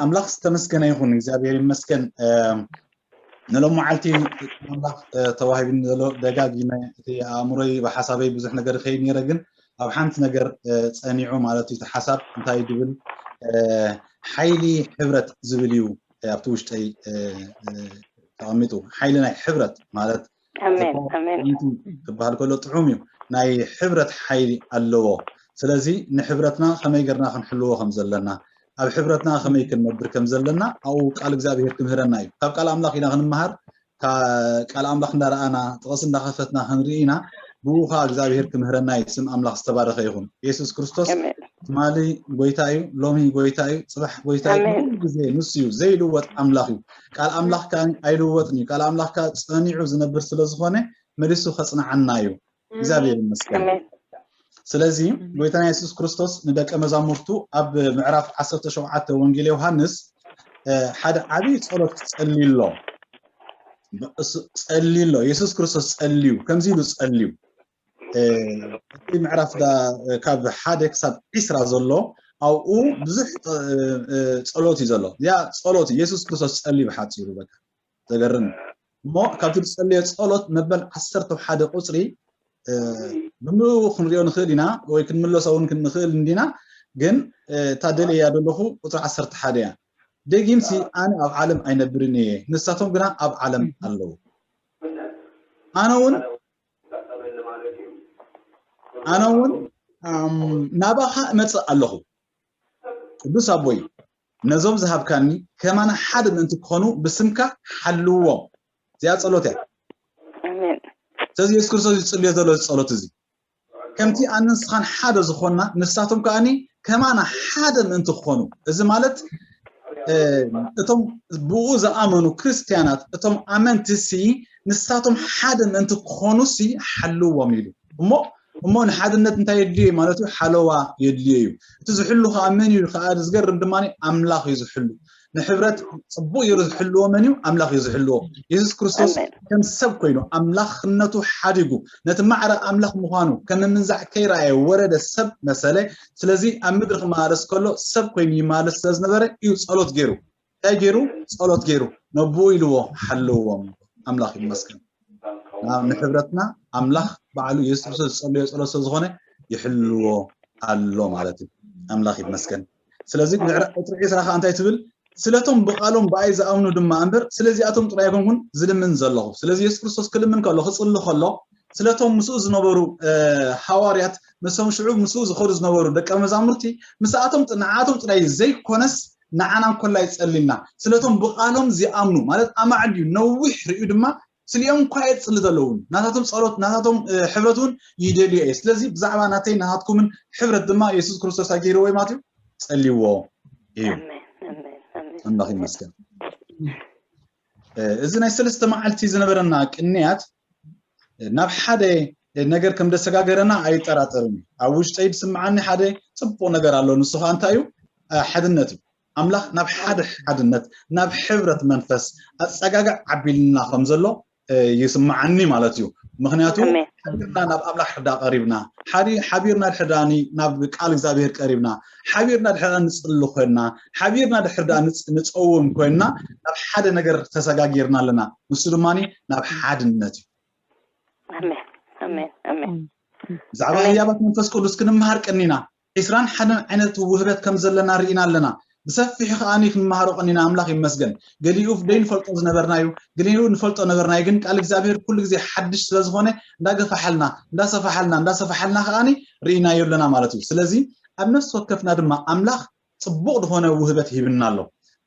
ኣምላኽ ዝተመስገነ ይኹን እግዚኣብሔር ይመስገን። ንሎም መዓልቲ ኣምላኽ ተዋሂብኒ ዘሎ ደጋጊመ እቲ ኣእምሮይ ብሓሳበይ ብዙሕ ነገር ይኸይድ ነረ፣ ግን ኣብ ሓንቲ ነገር ጸኒዑ ማለት እዩ። እቲ ሓሳብ እንታይ ድብል ሓይሊ ሕብረት ዝብል እዩ ኣብቲ ውሽጠይ ተቐሚጡ። ሓይሊ ናይ ሕብረት ማለት ክበሃል ከሎ ጥዑም እዩ። ናይ ሕብረት ሓይሊ ኣለዎ። ስለዚ ንሕብረትና ከመይ ገርና ክንሕልዎ ከም ዘለና፣ ኣብ ሕብረትና ከመይ ክንነብር ከም ዘለና ኣብኡ ቃል እግዚኣብሔር ክምህረና እዩ። ካብ ቃል ኣምላኽ ኢና ክንመሃር። ቃል ኣምላኽ እንዳረኣና ጥቕስ እንዳኸፈትና ክንርኢ ኢና። ብኡ ከዓ እግዚኣብሔር ክምህረና እዩ። ስም ኣምላኽ ዝተባረኸ ይኹን። የሱስ ክርስቶስ ትማሊ ጎይታ እዩ፣ ሎሚ ጎይታ እዩ፣ ፅባሕ ጎይታ እዩ፣ ኩሉ ግዜ ንሱ እዩ። ዘይልወጥ ኣምላኽ እዩ። ቃል ኣምላኽ ከዓ ኣይልወጥን እዩ። ቃል ኣምላኽ ከዓ ፀኒዑ ዝነብር ስለ ዝኾነ መሊሱ ከፅንዓና እዩ። እግዚኣብሔር ይመስገን። ስለዚ ጎይታና የሱስ ክርስቶስ ንደቀ መዛሙርቱ ኣብ ምዕራፍ ዓሰርተ ሸውዓተ ወንጌል ዮሃንስ ሓደ ዓብዪ ጸሎት ክጸልዩ ኣሎ። ጸልዩ ኣሎ። የሱስ ክርስቶስ ጸልዩ፣ ከምዚ ኢሉ ጸልዩ። እቲ ምዕራፍ ካብ ሓደ ክሳብ ዒስራ ዘሎ ኣብኡ ብዙሕ ጸሎት እዩ ዘሎ። ያ ጸሎት የሱስ ክርስቶስ ጸልዩ ብሓጺሩ በቃ። ዘገርም እሞ ካብቲ ዝጸለዮ ጸሎት መበል ዓሰርተ ሓደ ቁጽሪ ብምኡ ክንሪኦ ንኽእል ኢና ወይ ክንምለሶ እውን ክንኽእል እንዲና። ግን እታ ደልያ ዘለኹ ቁጽሪ ዓሰርተ ሓደ እያ። ደጊምሲ ኣነ ኣብ ዓለም ኣይነብርን እየ፣ ንሳቶም ግና ኣብ ዓለም ኣለዉ። ኣነ እውን ኣነ እውን ናባኻ እመጽእ ኣለኹ። ቅዱስ ኣቦይ፣ ነዞም ዝሃብካኒ ከማና ሓደ ምእንቲ ክኾኑ ብስምካ ሓልዎም። እዚኣ ጸሎት እያ። ስለዚ የሱስ ክርስቶስ ዝጽልዮ ዘሎ ጸሎት እዚ ከምቲ ኣነ ንስኻን ሓደ ዝኾንና ንሳቶም ከኣኒ ከማና ሓደ ምእንቲ ክኾኑ። እዚ ማለት እቶም ብኡ ዝኣመኑ ክርስትያናት እቶም ኣመንቲ ሲ ንሳቶም ሓደ ምእንቲ ክኾኑ ሲ ሓልዎም ኢሉ እሞ እሞ ንሓድነት እንታይ የድልዮ ማለት እዩ? ሓለዋ የድልዮ እዩ። እቲ ዝሕሉ ከዓ መን እዩ? ከዓ ዝገርም ድማ ኣምላኽ እዩ ዝሕሉ። ንሕብረት ጽቡቕ ገይሩ ዝሕልዎ መን እዩ? ኣምላኽ እዩ ዝሕልዎ። የሱስ ክርስቶስ ከም ሰብ ኮይኑ ኣምላኽነቱ ሓዲጉ ነቲ ማዕረ ኣምላኽ ምዃኑ ከም ምንዛዕ ከይረኣየ ወረደ ሰብ መሰለ። ስለዚ ኣብ ምድሪ ክመላለስ ከሎ ሰብ ኮይኑ ይመላለስ ስለ ዝነበረ እዩ ጸሎት ገይሩ። እንታይ ገይሩ? ጸሎት ገይሩ ነብኡ ኢልዎ ሓልዎም። ኣምላኽ ይመስገን። ንሕብረትና ኣምላኽ ባዕሉ የሱስ ክርስቶስ ዝጸለዮ ጸሎት ስለ ዝኾነ ይሕልዎ ኣሎ ማለት እዩ። ኣምላኽ ይመስገን። ስለዚ ቁጽሪ ዒስራ ከዓ እንታይ ትብል? ስለቶም ብቃሎም ብኣይ ዝኣምኑ ድማ እምበር ስለዚኣቶም ጥራይ ኣይኮንኩን ዝልምን ዘለኹ። ስለዚ የሱስ ክርስቶስ ክልምን ከሎ ክጽሊ ከሎ ስለቶም ምስኡ ዝነበሩ ሃዋርያት ምስቶም ሽዑ ምስኡ ዝኸዱ ዝነበሩ ደቀ መዛሙርቲ ምስኣቶም ንዓቶም ጥራይ ዘይኮነስ ንዓና እንኮላ ይጸልልና። ስለቶም ብቃሎም ዝኣምኑ ማለት ኣማዕል እዩ ነዊሕ ርእዩ ድማ ስሊኦም እኳ እየ ዝጽሊ ዘለውን ናታቶም ጸሎት ናታቶም ሕብረት እውን ይደልዮ እየ። ስለዚ ብዛዕባ ናተይ ናታትኩምን ሕብረት ድማ የሱስ ክርስቶስ ኣገይርዎ እዩ ማለት እዩ። ጸልይዎ እዩ። ኣምላኽ ይመስገን። እዚ ናይ ሰለስተ መዓልቲ ዝነበረና ቅንያት ናብ ሓደ ነገር ከም ደሰጋገረና ኣይጠራጠርን እዩ። ኣብ ውሽጠይ ዝስምዓኒ ሓደ ጽቡቕ ነገር ኣሎ። ንሱ ከዓ እንታይ እዩ? ሓድነት እዩ። ኣምላኽ ናብ ሓደ ሓድነት ናብ ሕብረት መንፈስ ኣጸጋግዕ ዓቢልና ከም ዘሎ ይስምዓኒ ማለት እዩ። ምክንያቱ ሓቢርና ናብ ኣምላኽ ሕዳ ቀሪብና ሓቢርና ድሕር ዳኒ ናብ ቃል እግዚኣብሔር ቀሪብና ሓቢርና ድሕር ንጽሊ ኮይንና ሓቢርና ድሕር ዳ ንጸውም ኮይንና ናብ ሓደ ነገር ተሰጋጊርና ኣለና። ንሱ ድማ ናብ ሓድነት እዩ። ብዛዕባ ህያባት መንፈስ ቅዱስ ክንምሃር ቀኒና ዒስራን ሓደን ዓይነት ውህበት ከም ዘለና ርኢና ኣለና። ብሰፊሑ ከዓኒ ክንመሃሮ ቀኒና ኣምላኽ ይመስገን። ገሊኡ ደይንፈልጦ ዝነበርና እዩ፣ ገሊኡ ንፈልጦ ነበርና እዩ። ግን ቃል እግዚኣብሔር ኩሉ ግዜ ሓድሽ ስለ ዝኾነ እንዳገፋሓልና እንዳሰፋሓልና እንዳሰፋሓልና ከዓኒ ርኢናዮ ኣለና ማለት እዩ። ስለዚ ኣብ ነፍሲ ወከፍና ድማ ኣምላኽ ጽቡቕ ዝኾነ ውህበት ሂብና ኣሎ።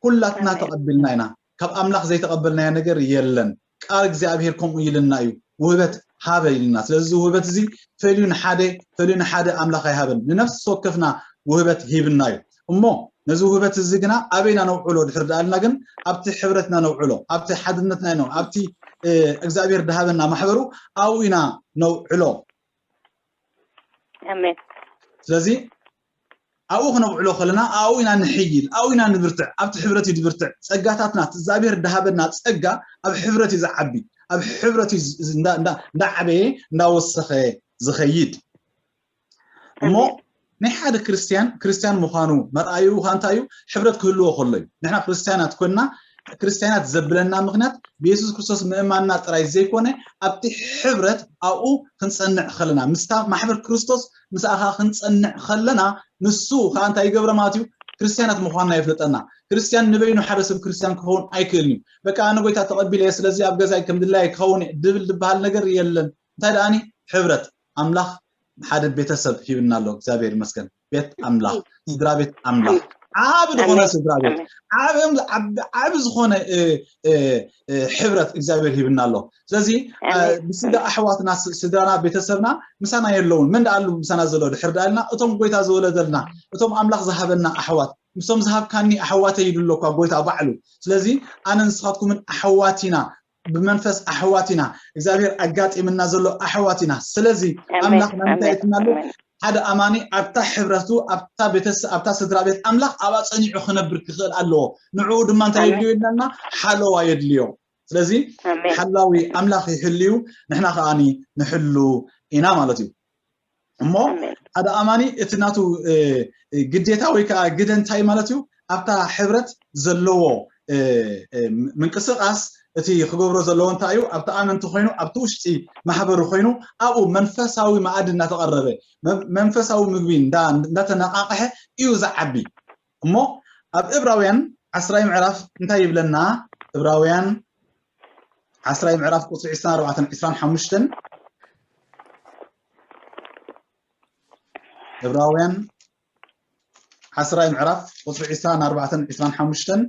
ኩላትና ተቐቢልና ኢና። ካብ ኣምላኽ ዘይተቐበልናዮ ነገር የለን። ቃል እግዚኣብሔር ከምኡ ኢልና እዩ። ውህበት ሃበ ኢልና። ስለዚ ውህበት እዚ ፈልዩ ንሓደ ፈልዩ ንሓደ ኣምላኽ ኣይሃበን። ንነፍሲ ወከፍና ውህበት ሂብና እዩ። እሞ ነዚ ውህበት እዚ ግና ኣበይና ነውዕሎ ድሕር ደኣልና ግን ኣብቲ ሕብረትና ነውዕሎ፣ ኣብቲ ሓድነትና ኢና፣ ኣብቲ እግዚኣብሔር ድሃበና ማሕበሩ ኣብኡ ኢና ነውዕሎ። ኣሜን። ስለዚ ኣብኡ ክነውዕሎ ከለና ኣብኡ ኢና ንሕይል፣ ኣብኡ ኢና ንብርትዕ፣ ኣብቲ ሕብረት እዩ ድብርትዕ። ጸጋታትና እቲ እግዚኣብሔር ድሃበና ጸጋ ኣብ ሕብረት እዩ ዝዓቢ፣ ኣብ ሕብረት እዩ እንዳዓበየ እንዳወሰኸ ዝኸይድ። እሞ ናይ ሓደ ክርስትያን ክርስትያን ምዃኑ መርኣዩ እንታይ እዩ? ሕብረት ክህልዎ ከሎ እዩ። ንሕና ክርስትያናት ኮይንና ክርስትያናት ዘብለና ምኽንያት ብየሱስ ክርስቶስ ምእማንና ጥራይ ዘይኮነ ኣብቲ ሕብረት ኣብኡ ክንጸንዕ ከለና ምስታ ማሕበር ክርስቶስ ምስኣኻ ክንጸንዕ ከለና ንሱ ከዓ እንታይ ይገብረ ማለት እዩ? ክርስትያናት ምዃንና የፍልጠና። ክርስትያን ንበይኑ ሓደ ሰብ ክርስትያን ክኸውን ኣይክእልን እዩ። በቃ ኣነ ጎይታ ተቐቢለ እየ ስለዚ ኣብ ገዛይ ከም ድላየ ክኸውን እየ ድብል ዝበሃል ነገር የለን። እንታይ ደኣኒ? ሕብረት ኣምላኽ ሓደ ቤተሰብ ሂብና ኣሎ። እግዚኣብሔር ይመስገን። ቤት ኣምላኽ፣ ስድራ ቤት ኣምላኽ፣ ዓብ ዝኾነ ስድራ ቤት፣ ዓብ ዝኾነ ሕብረት እግዚኣብሔር ሂብና ኣሎ። ስለዚ ብስጋ ኣሕዋትና፣ ስድራና፣ ቤተሰብና ምሳና የለውን። መን ደኣሉ ምሳና ዘሎ ድሕር ደኣልና እቶም ጎይታ ዝወለደልና እቶም ኣምላኽ ዝሃበና ኣሕዋት ምስቶም ዝሃብካኒ ኣሕዋተ ይብሉ እኳ ጎይታ ባዕሉ። ስለዚ ኣነ ንስኻትኩምን ኣሕዋት ኢና፣ ብመንፈስ ኣሕዋት ኢና። እግዚኣብሔር ኣጋጢምና ዘሎ ኣሕዋት ኢና። ስለዚ ኣምላኽ ናምንታይ እትናሉ ሓደ ኣማኒ ኣብታ ሕብረቱ ኣብታ ቤተሰብ ኣብታ ስድራ ቤት ኣምላኽ ኣብኣ ጸኒዑ ክነብር ክኽእል ኣለዎ። ንዕኡ ድማ እንታይ የድልዮ ኢልናልና? ሓለዋ የድልዮ። ስለዚ ሓላዊ ኣምላኽ ይሕልዩ፣ ንሕና ከኣኒ ንሕሉ ኢና ማለት እዩ። እሞ ሓደ ኣማኒ እቲ ናቱ ግዴታ ወይ ከዓ ግደ እንታይ ማለት እዩ? ኣብታ ሕብረት ዘለዎ ምንቅስቃስ እቲ ክገብሮ ዘለዎ እንታይ እዩ? ኣብቲ ኣመንቲ ኮይኑ ኣብቲ ውሽጢ ማሕበሩ ኮይኑ ኣብኡ መንፈሳዊ መኣዲ እናተቐረበ መንፈሳዊ ምግቢ እንዳተነቃቀሐ እዩ ዝዓቢ። እሞ ኣብ እብራውያን ዓስራይ ምዕራፍ እንታይ ይብለና? እብራውያን ዓስራይ ምዕራፍ ቁፅሪ ዕስራን ኣርባዕተን ዕስራን ሓሙሽተን እብራውያን ዓስራይ ምዕራፍ ቁፅሪ ዕስራን ኣርባዕተን ዕስራን ሓሙሽተን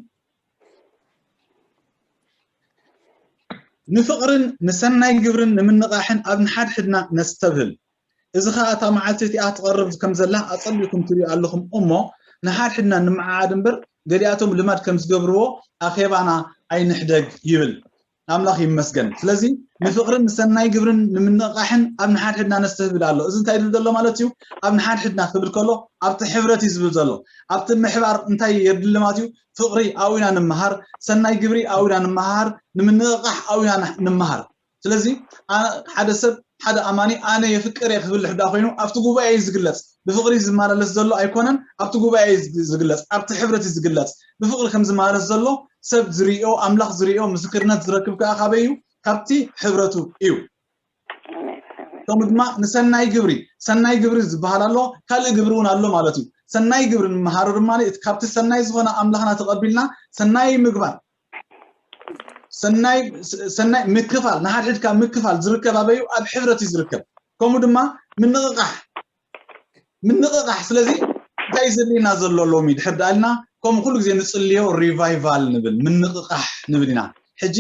ንፍቕርን ንሰናይ ግብርን ንምንቓሕን ኣብ ንሓድሕድና ነስተብህል። እዚ ኸኣ እታ መዓልቲ እቲኣ ትቐርብ ከም ዘላ ኣጸቢቕኩም ትርእዩ ኣለኹም እሞ፣ ንሓድሕድና ንምዓዓድ እምበር፣ ገሊኣቶም ልማድ ከም ዝገብርዎ ኣኼባና ኣይንሕደግ ይብል። ኣምላኽ ይመስገን። ስለዚ ንፍቕርን ንሰናይ ግብርን ንምንቕቓሕን ኣብ ንሓድሕድና ነስተብህል ኣሎ። እዚ እንታይ ይብል ዘሎ ማለት እዩ? ኣብ ንሓድሕድና ክብል ከሎ ኣብቲ ሕብረት እዩ ዝብል ዘሎ። ኣብቲ ምሕባር እንታይ የድሊ ማለት እዩ? ፍቕሪ ኣብኡ ኢና ንምሃር፣ ሰናይ ግብሪ ኣብኡ ኢና ንምሃር፣ ንምንቕቓሕ ኣብኡ ኢና ንምሃር። ስለዚ ሓደ ሰብ ሓደ ኣማኒ ኣነ የፍቅር እየ ክብል ሕዳ ኮይኑ ኣብቲ ጉባኤ እዩ ዝግለፅ። ብፍቅሪ ዝመላለስ ዘሎ ኣይኮነን፣ ኣብቲ ጉባኤ እዩ ዝግለፅ፣ ኣብቲ ሕብረት እዩ ዝግለፅ። ብፍቅሪ ከም ዝመላለስ ዘሎ ሰብ ዝሪኦ ኣምላኽ ዝሪኦ ምስክርነት ዝረክብ ከዓ ካበይ እዩ? ካብቲ ሕብረቱ እዩ። ከምኡ ድማ ንሰናይ ግብሪ ሰናይ ግብሪ ዝበሃል ኣሎ፣ ካልእ ግብሪ እውን ኣሎ ማለት እዩ። ሰናይ ግብሪ ንምሃሮ ድማ ካብቲ ሰናይ ዝኾነ ኣምላኽና ተቐቢልና ሰናይ ምግባር ሰናይ ምክፋል ንሓድሕድካ ምክፋል ዝርከብ ኣበዩ ኣብ ሕብረት እዩ ዝርከብ። ከምኡ ድማ ምንቕቃሕ ምንቕቃሕ ስለዚ እንታይ ዘድልየና ዘሎ ሎሚ ድሕር ዳኣልና ከምኡ ኩሉ ግዜ ንፅልዮ ሪቫይቫል ንብል ምንቕቃሕ ንብል ኢና። ሕጂ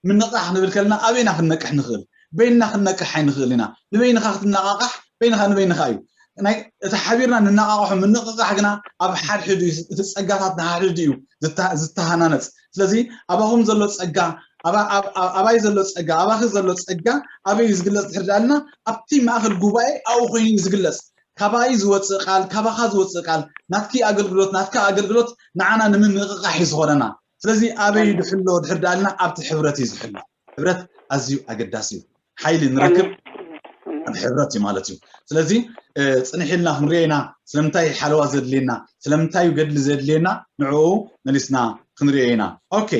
ምንቕቃሕ ንብል ከለና ኣበይና ክንነቅሕ ንኽእል? በይንና ክንነቅሕ ኣይንኽእል ኢና። ንበይንኻ ክትነቓቓሕ በይንኻ ንበይንኻ እዩ። ናይ እቲ ሓቢርና ንነቓቕሖ ምንቕቃሕ ግና ኣብ ሓድሕድ እዩ። እቲ ጸጋታት ንሓድሕድ እዩ ዝተሃናነጽ። ስለዚ ኣባኹም ዘሎ ጸጋ ኣባይ ዘሎ ጸጋ ኣባኺ ዘሎ ጸጋ ኣበይ እዩ ዝግለጽ ድሕር ዳልና ኣብቲ ማእኸል ጉባኤ ኣብኡ ኮይኑ እዩ ዝግለጽ። ካባይ ዝወፅእ ቃል ካባኻ ዝወፅእ ቃል ናትኪ ኣገልግሎት ናትካ ኣገልግሎት ንዓና ንምንቕቃሕ እዩ ዝኾነና። ስለዚ ኣበይ እዩ ዝሕሎ ድሕር ዳልና ኣብቲ ሕብረት እዩ ዝሕሎ። ሕብረት ኣዝዩ ኣገዳሲ እዩ። ሓይሊ ንረክብ ኣብ ሕብረት እዩ ማለት እዩ። ስለዚ ፅንሕ ኢልና ክንሪኦ ኢና። ስለምንታይ ሓለዋ ዘድልየና ስለምንታይ ገድሊ ዘድልየና ንዕኡ መሊስና ክንሪኦ ኢና። ኦኬ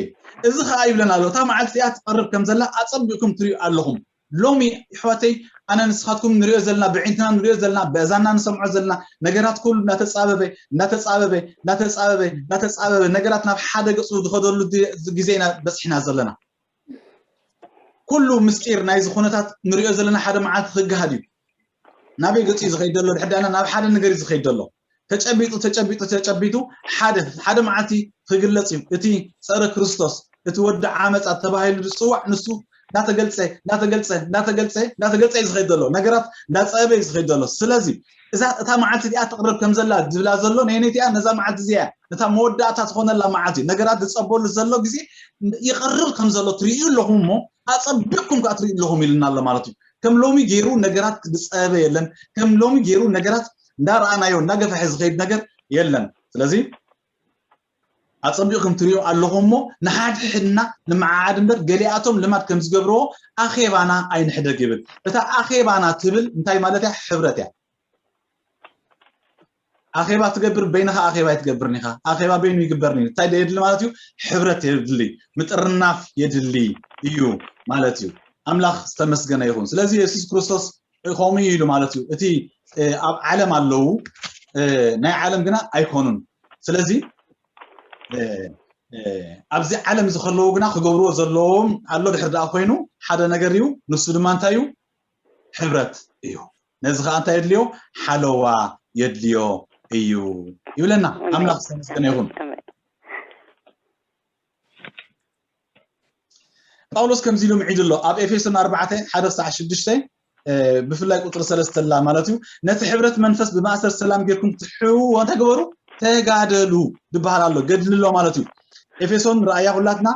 እዚ ከዓ ይብለና ኣሎ እታ መዓልቲ እያ ትቐርብ ከም ዘላ ኣፀቢቕኩም ትሪኡ ኣለኹም። ሎሚ ይሕዋተይ ኣነ ንስኻትኩም ንሪኦ ዘለና ብዒንትና ንሪኦ ዘለና ብእዛንና ንሰምዖ ዘለና ነገራት ኩሉ እናተፃበበ እናተፃበበ እናተፃበበ እናተፃበበ ነገራት ናብ ሓደ ገፁ ዝኸደሉ ግዜ ኢና በፅሕና ዘለና። ኩሉ ምስጢር ናይዚ ኩነታት ንሪኦ ዘለና ሓደ መዓልቲ ክገሃድ እዩ። ናበይ ገፂ ዝኸይድ ዘሎ ድሕዳና ናብ ሓደ ነገር እዩ ዝኸይድ ዘሎ። ተጨቢጡ ተጨቢጡ ተጨቢጡ ሓደ ሓደ መዓልቲ ክግለፅ እዩ። እቲ ፀረ ክርስቶስ እቲ ወዲ ዓመፃ ተባሂሉ ዝፅዋዕ ንሱ እናተገልፀ እናተገልፀ እናተገልፀ እናተገልፀ እዩ ዝኸይድ ዘሎ። ነገራት እናፀበበ እዩ ዝኸይድ ዘሎ። ስለዚ እዛ እታ መዓልቲ እዚኣ ትቕርብ ከም ዘላ ዝብላ ዘሎ ነየነይቲ እያ? ነዛ መዓልቲ እዚኣ እያ። ነታ መወዳእታ ዝኾነላ መዓልቲ ነገራት ዝፀበሉ ዘሎ ግዜ ይቐርብ ከም ዘሎ ትርእዩ ኣለኹም እሞ ኣፀቢቕኩም ከዓ ትርእዩ ኣለኹም ኢልና ኣሎ ማለት እዩ። ከም ሎሚ ገይሩ ነገራት ዝፀበበ የለን። ከም ሎሚ ገይሩ ነገራት እንዳረኣናዮ እናገፈሐ ዝኸይድ ነገር የለን። ስለዚ ኣፀቢቕኩም ትርእዩ ኣለኹም እሞ ንሓድሕድና ንምዓዓድ እምበር ገሊኣቶም ልማድ ከም ዝገብርዎ ኣኼባና ኣይንሕደግ ይብል። እታ ኣኼባና ትብል እንታይ ማለት እያ? ሕብረት እያ። ኣኼባ ትገብር በይንኻ ኣኼባ ኣይትገብርን ኢኻ። ኣኼባ በይኑ ይግበር እዩ። እንታይ የድሊ ማለት እዩ? ሕብረት የድሊ፣ ምጥርናፍ የድሊ እዩ ማለት እዩ። ኣምላኽ ዝተመስገነ ይኹን። ስለዚ የሱስ ክርስቶስ ከምኡ ኢሉ ማለት እዩ። እቲ ኣብ ዓለም ኣለዉ፣ ናይ ዓለም ግና ኣይኮኑን። ስለዚ ኣብዚ ዓለም እዚ ከለዉ ግና ክገብርዎ ዘለዎም ኣሎ። ድሕር ደኣ ኮይኑ ሓደ ነገር እዩ። ንሱ ድማ እንታይ እዩ? ሕብረት እዩ። ነዚ ከዓ እንታይ የድልዮ? ሓለዋ የድልዮ እዩ ይብለና። ኣምላኽ ዝተመስገነ ይኹን። ጳውሎስ ከምዚ ኢሉ ምዒዱ ኣሎ ኣብ ኤፌሶን ኣርባዕተ ሓደ ክሳዕ ሽዱሽተ፣ ብፍላይ ቁፅሪ ሰለስተ ላ ማለት እዩ። ነቲ ሕብረት መንፈስ ብማእሰር ሰላም ጌርኩም ትሕዎ እንታይ ግበሩ? ተጋደሉ ዝበሃል ኣሎ። ገድሊ ኣሎ ማለት እዩ። ኤፌሶን ረኣያ ኩላትና።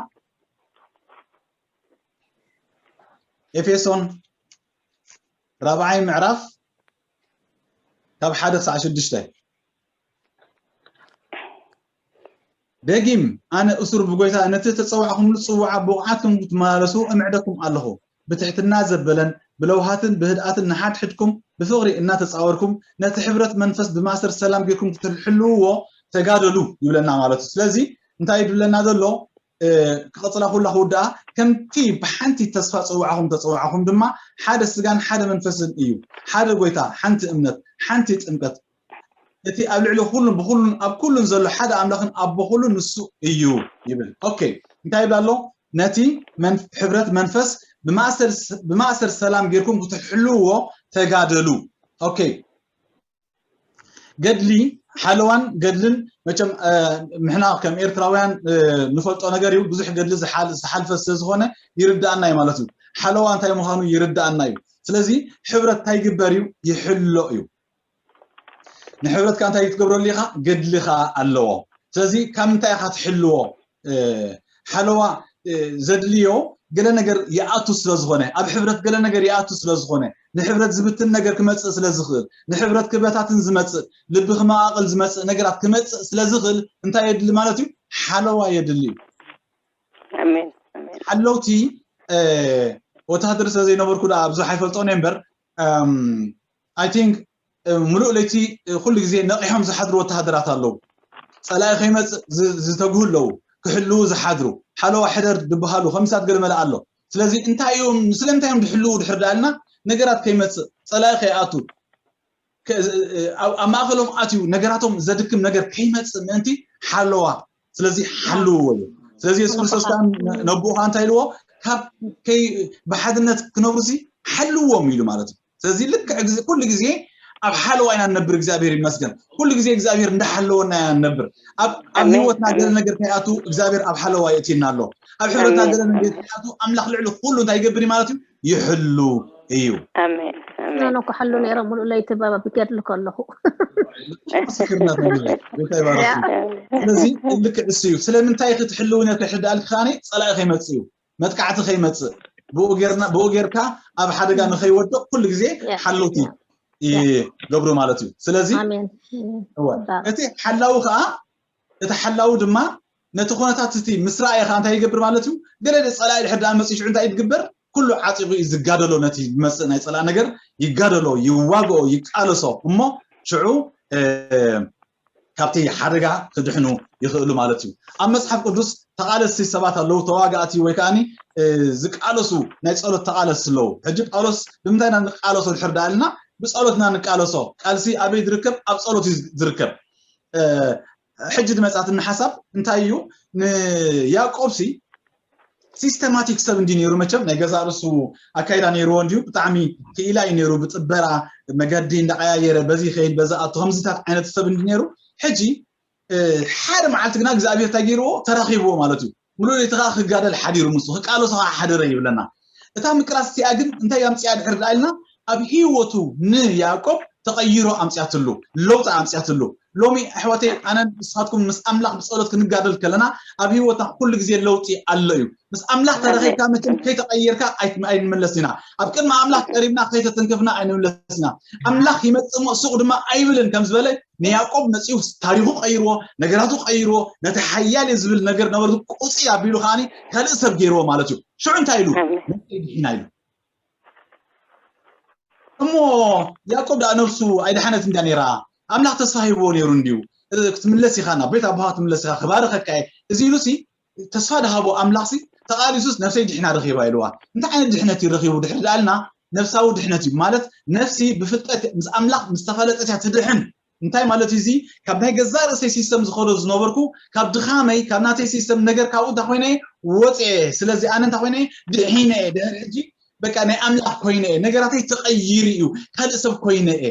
ኤፌሶን ራብዓይ ምዕራፍ ካብ ሓደ ክሳዕ ሽዱሽተ። ደጊም ኣነ እሱር ብጎይታ ነቲ ተጸዋዕኹምሉ ጽዋዓ ብቑዓት ከም ክትመላለሱ እምዕደኩም ኣለኹ። ብትሕትና ዘበለን ብለውሃትን ብህድኣትን ንሓድሕድኩም ብፍቕሪ እናተጻወርኩም ነቲ ሕብረት መንፈስ ብማእሰር ሰላም ጌርኩም ክትሕልውዎ ተጋደሉ ይብለና ማለት እዩ። ስለዚ እንታይ ይብለና ዘሎ? ክቐጽላ ኩላ ክውድኣ ከምቲ ብሓንቲ ተስፋ ጸዋዕኹም ተጸዋዕኹም ድማ ሓደ ስጋን ሓደ መንፈስን እዩ። ሓደ ጎይታ፣ ሓንቲ እምነት፣ ሓንቲ ጥምቀት፣ እቲ ኣብ ልዕሊ ኩሉን ብኩሉን ኣብ ኩሉን ዘሎ ሓደ ኣምላኽን ኣቦ ኩሉ ንሱ እዩ ይብል። ኦኬ፣ እንታይ ይብል ኣሎ? ነቲ መን- ሕብረት መንፈስ ብማእሰር ብማእሰር ሰላም ጌርኩም ክትሕልውዎ ተጋደሉ። ኦኬ፣ ገድሊ ሓለዋን ገድልን መቸም ምሕና ከም ኤርትራውያን ንፈልጦ ነገር እዩ። ብዙሕ ገድሊ ዝሓልፈ ስለዝኾነ ይርዳኣና እዩ ማለት እዩ። ሓለዋ እንታይ ምዃኑ ይርዳኣና እዩ። ስለዚ ሕብረት እንታይ ይግበር እዩ? ይሕሎ እዩ። ንሕብረት ከዓ እንታይ ክትገብረሉ ኢኻ? ገድሊ ከዓ ኣለዎ። ስለዚ ካብ ምንታይ ኢኻ ትሕልዎ? ሓለዋ ዘድልዮ ገለ ነገር ይኣቱ ስለዝኾነ፣ ኣብ ሕብረት ገለ ነገር ይኣቱ ስለዝኾነ፣ ንሕብረት ዝብትን ነገር ክመፅእ ስለዝኽእል፣ ንሕብረት ክበታትን ዝመፅእ፣ ልቢ ክመቓቕል ዝመፅእ ነገራት ክመፅእ ስለዝኽእል እንታይ የድሊ ማለት እዩ? ሓለዋ የድሊ እዩ። ሓለውቲ ወታሃደር ስለዘይነበርኩ ደኣ ብዙሕ ኣይፈልጦን እየ እምበር፣ I think ምሉእ ለይቲ ኩሉ ግዜ ነቒሖም ዝሓድሩ ወታሃደራት ኣለዉ። ፀላኢ ከይመፅእ ዝተግሁ ኣለዉ፣ ክሕልዉ ዝሓድሩ ሓለዋ ሕደር ዝበሃሉ ከምሳት ገለ መለ ኣሎ። ስለዚ እንታይ እዮም፣ ስለምንታይ እዮም ዝሕልዉ ድሕር ዳልና ነገራት ከይመፅእ፣ ፀላኢ ከይኣቱ፣ ኣብ ማእኸሎም ኣትዩ ነገራቶም ዘድክም ነገር ከይመፅእ ምእንቲ ሓለዋ። ስለዚ ሓልውዎ እዩ። ስለዚ የሱስ ክርስቶስ ከዓ ነብኡ ከዓ እንታይ ኢልዎ? ካብ ብሓድነት ክነብሩ ሲ ሓልዎም ኢሉ ማለት እዩ። ስለዚ ልክዕ ግዜ ኩሉ ግዜ ኣብ ሓለዋ ኢና ንነብር። እግዚኣብሔር ይመስገን። ኩሉ ግዜ እግዚኣብሔር እንዳሓለወና ኢና ንነብር። ኣብ ኣብ ህይወትና ገለ ነገር ከይኣቱ እግዚኣብሔር ኣብ ሓለዋ የእትየና ኣሎ። ኣብ ሕብረትና ገለ ነገር ከይኣቱ ኣምላኽ ልዕሊ ኩሉ እንታይ ይገብር ማለት እዩ? ይሕሉ እዩ። ኣሜን ኣሜን። ኣነ እኮ ሓሉ ነይረ ሙሉእ ለይቲ ብገድሊ ከለኹ። ምስክርነት ነግርሽ። ጎይታ ይባርክ። ስለዚ ልክዕ እሱ እዩ። ስለምንታይ ክትሕልው ነቲ ሕዳል ክኻኒ ፀላኢ ከይመፅእ እዩ። መጥቃዕቲ ከይመፅእ ብኡ ጌርና ብኡ ጌርካ ኣብ ሓደጋ ንኸይወድቕ ኩሉ ግዜ ሓለውቲ ይገብሩ ማለት እዩ። ስለዚ እቲ ሓላዊ ከዓ እቲ ሓላዊ ድማ ነቲ ኩነታት እቲ ምስ ረኣየ ከዓ እንታይ ይገብር ማለት እዩ? ገለ ፀላኢ ድሕር ደኣ መፅኡ ሽዑ እንታይ እዩ ዝግበር? ኩሉ ዓፂቑ እዩ ዝጋደሎ፣ ነቲ ዝመፅእ ናይ ፀላኢ ነገር ይጋደሎ፣ ይዋግኦ፣ ይቃለሶ እሞ ሽዑ ካብቲ ሓደጋ ክድሕኑ ይኽእሉ ማለት እዩ። ኣብ መፅሓፍ ቅዱስ ተቓለስቲ ሰባት ኣለዉ፣ ተዋጋእቲ ወይ ከዓኒ ዝቃለሱ ናይ ፀሎት ተቓለስቲ ኣለዉ። ሕጂ ጳውሎስ ብምንታይ ኢና ንቃለሶ ድሕር ደኣ ኢልና ብፀሎት ኢና ንቃለሶ። ቃልሲ ኣበይ ዝርከብ? ኣብ ፀሎት እዩ ዝርከብ። ሕጂ ዝመፃትኒ ሓሳብ እንታይ እዩ? ንያዕቆብ ሲ ሲስተማቲክ ሰብ እንዲ ነይሩ፣ መቸም ናይ ገዛ ርእሱ ኣካይዳ ነይርዎ እንዲዩ። ብጣዕሚ ክኢላ እዩ ነይሩ። ብፅበራ መገዲ እንዳቀያየረ በዚ ይኸይድ በዚ ኣቱ ከምዚታት ዓይነት ሰብ እንዲ ነይሩ። ሕጂ ሓደ መዓልቲ ግና እግዚኣብሔር እንታይ ገይርዎ? ተራኺብዎ ማለት እዩ። ሙሉእ ለይቲ ከዓ ክጋደል ሓዲሩ፣ ምስ ክቃለሶ ከዓ ሓደረ ይብለና። እታ ምቅላስ እቲኣ ግን እንታይ ኣምፅኣ ድሕር ደኣ ኢልና ኣብ ህይወቱ ንያዕቆብ ተቐይሮ ኣምፅኣትሉ፣ ለውጢ ኣምፅኣትሉ። ሎሚ ኣሕዋተይ ኣነን ንስኻትኩም ምስ ኣምላኽ ብፀሎት ክንጋደል ከለና ኣብ ህይወትና ኩሉ ግዜ ለውጢ ኣሎ እዩ። ምስ ኣምላኽ ተረኺብካ መቸም ከይተቐየርካ ኣይንመለስ ኢና። ኣብ ቅድሚ ኣምላኽ ቀሪብና ከይተተንከፍና ኣይንመለስ ኢና። ኣምላኽ ይመፅእ እሞ ሱቕ ድማ ኣይብልን ከም ዝበለ ንያዕቆብ መፂኡ ታሪኹ ቀይርዎ፣ ነገራቱ ቀይርዎ። ነቲ ሓያል እየ ዝብል ነገር ነበርቱ ቁፅይ ኣቢሉ ከዓኒ ካልእ ሰብ ገይርዎ ማለት እዩ። ሽዑ እንታይ ኢሉ? ነፍሰይ ድሒና ኢሉ። እሞ ያዕቆብ ደኣ ነፍሱ ኣይደሓነት እንዳ ነይራ፣ ኣምላኽ ተስፋ ሂብዎ ነይሩ እንድዩ። ክትምለስ ኢኻ ናብ ቤት ኣቦኻ ክትምለስ ኢኻ ክባርኸካ እየ እዚ ኢሉሲ ተስፋ ድሃቦ ኣምላኽሲ ተቓሊሱስ ነፍሰይ ድሕና ረኺባ ኢልዋ። እንታይ ዓይነት ድሕነት እዩ ረኺቡ ድሕሪ ዳልና ነፍሳዊ ድሕነት እዩ ማለት ነፍሲ ብፍልጠት ምስ ኣምላኽ ምስ ተፈለጠት እያ ትድሕን። እንታይ ማለት እዩ እዚ? ካብ ናይ ገዛእ ርእሰይ ሲስተም ዝኸዶ ዝነበርኩ ካብ ድኻመይ ካብ ናተይ ሲስተም ነገር ካብኡ እንታይ ኮይነ እየ ወፅአ እየ። ስለዚ ኣነ እንታይ ኮይነ እየ ድሒነ እየ። ድሕሪ ሕጂ በቃ ናይ ኣምላኽ ኮይነ እየ። ነገራተይ ተቐይሩ እዩ። ካልእ ሰብ ኮይነ እየ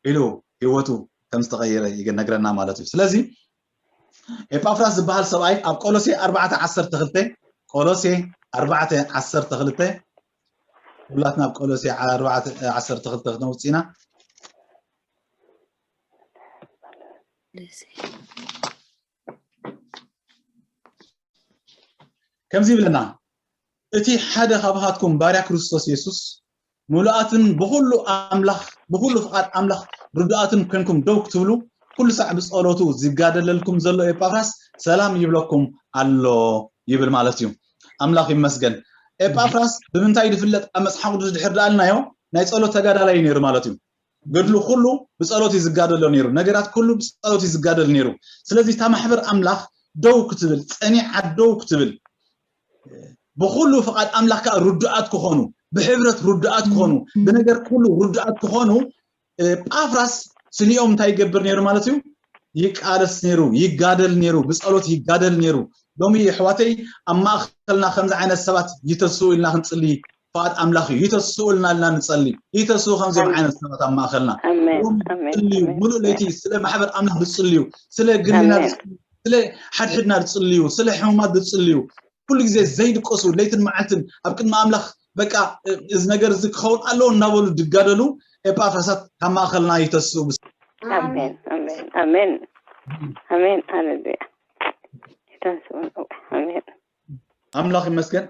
ኢሉ ህይወቱ ከም ዝተቐየረ ይነግረና ማለት እዩ። ስለዚ ኤጳፍራስ ዝበሃል ሰብኣይ ኣብ ቆሎሴ ኣርባዕተ ዓሰርተ ክልተ ቆሎሴ ኣርባዕተ ዓሰርተ ክልተ ሁላትና ኣብ ቆሎሴ ኣርባዕተ ዓሰርተ ክልተ ክነውፅእ ኢና። ከምዚ ይብለና፣ እቲ ሓደ ካብሃትኩም ባርያ ክርስቶስ የሱስ ምሉኣትን ብኹሉ ኣምላኽ ብኹሉ ፍቓድ ኣምላኽ ርዱኣትን ኮንኩም ደው ክትብሉ ኩሉ ሳዕ ብጸሎቱ ዝጋደለልኩም ዘሎ ኤጳፍራስ ሰላም ይብለኩም ኣሎ ይብል ማለት እዩ። ኣምላኽ ይመስገን። ኤጳፍራስ ብምንታይ ዝፍለጥ ኣብ መጽሓፍ ቅዱስ ድሕር ዳኣልናዮ ናይ ጸሎት ተጋዳላይ እዩ ነይሩ ማለት እዩ። ገድሉ ኩሉ ብጸሎት እዩ ዝጋደሎ ነይሩ። ነገራት ኩሉ ብጸሎት እዩ ዝጋደል ነይሩ። ስለዚ እታ ማሕበር ኣምላኽ ደው ክትብል ጸኒዓ ደው ክትብል ብኩሉ ፍቓድ ኣምላኽ ከዓ ርዱኣት ክኾኑ ብሕብረት ርዱኣት ክኾኑ ብነገር ኩሉ ርዱኣት ክኾኑ ጳፍራስ ስኒኦም እንታይ ይገብር ነይሩ ማለት እዩ? ይቃለስ ነይሩ፣ ይጋደል ነይሩ፣ ብጸሎት ይጋደል ነይሩ። ሎሚ ኣሕዋተይ ኣብ ማእኸልና ከምዚ ዓይነት ሰባት ይተስኡ ኢልና ክንጽሊ ፍቓድ ኣምላኽ እዩ። ይተስኡ ኢልና ኢልና ንጸሊ። ይተስኡ ከምዚኦም ዓይነት ሰባት ኣብ ማእኸልና። ጽልዩ፣ ሙሉእ ለይቲ ስለ ማሕበር ኣምላኽ ዝጽልዩ፣ ስለ ግልና ዝጽልዩ፣ ስለ ሓድሕድና ዝጽልዩ፣ ስለ ሕሙማት ዝጽልዩ፣ ኩሉ ግዜ ዘይድቀሱ ለይትን መዓልትን ኣብ ቅድሚ ኣምላኽ በቃ እዚ ነገር እዚ ክኸውን ኣለዎ እናበሉ ዝጋደሉ ኤጳፍራሳት ካብ ማእኸልና ይተስኡ። ኣሜን ኣሜን ኣሜን ኣሜን ሃሌሉያ። ኣምላኽ ይመስገን።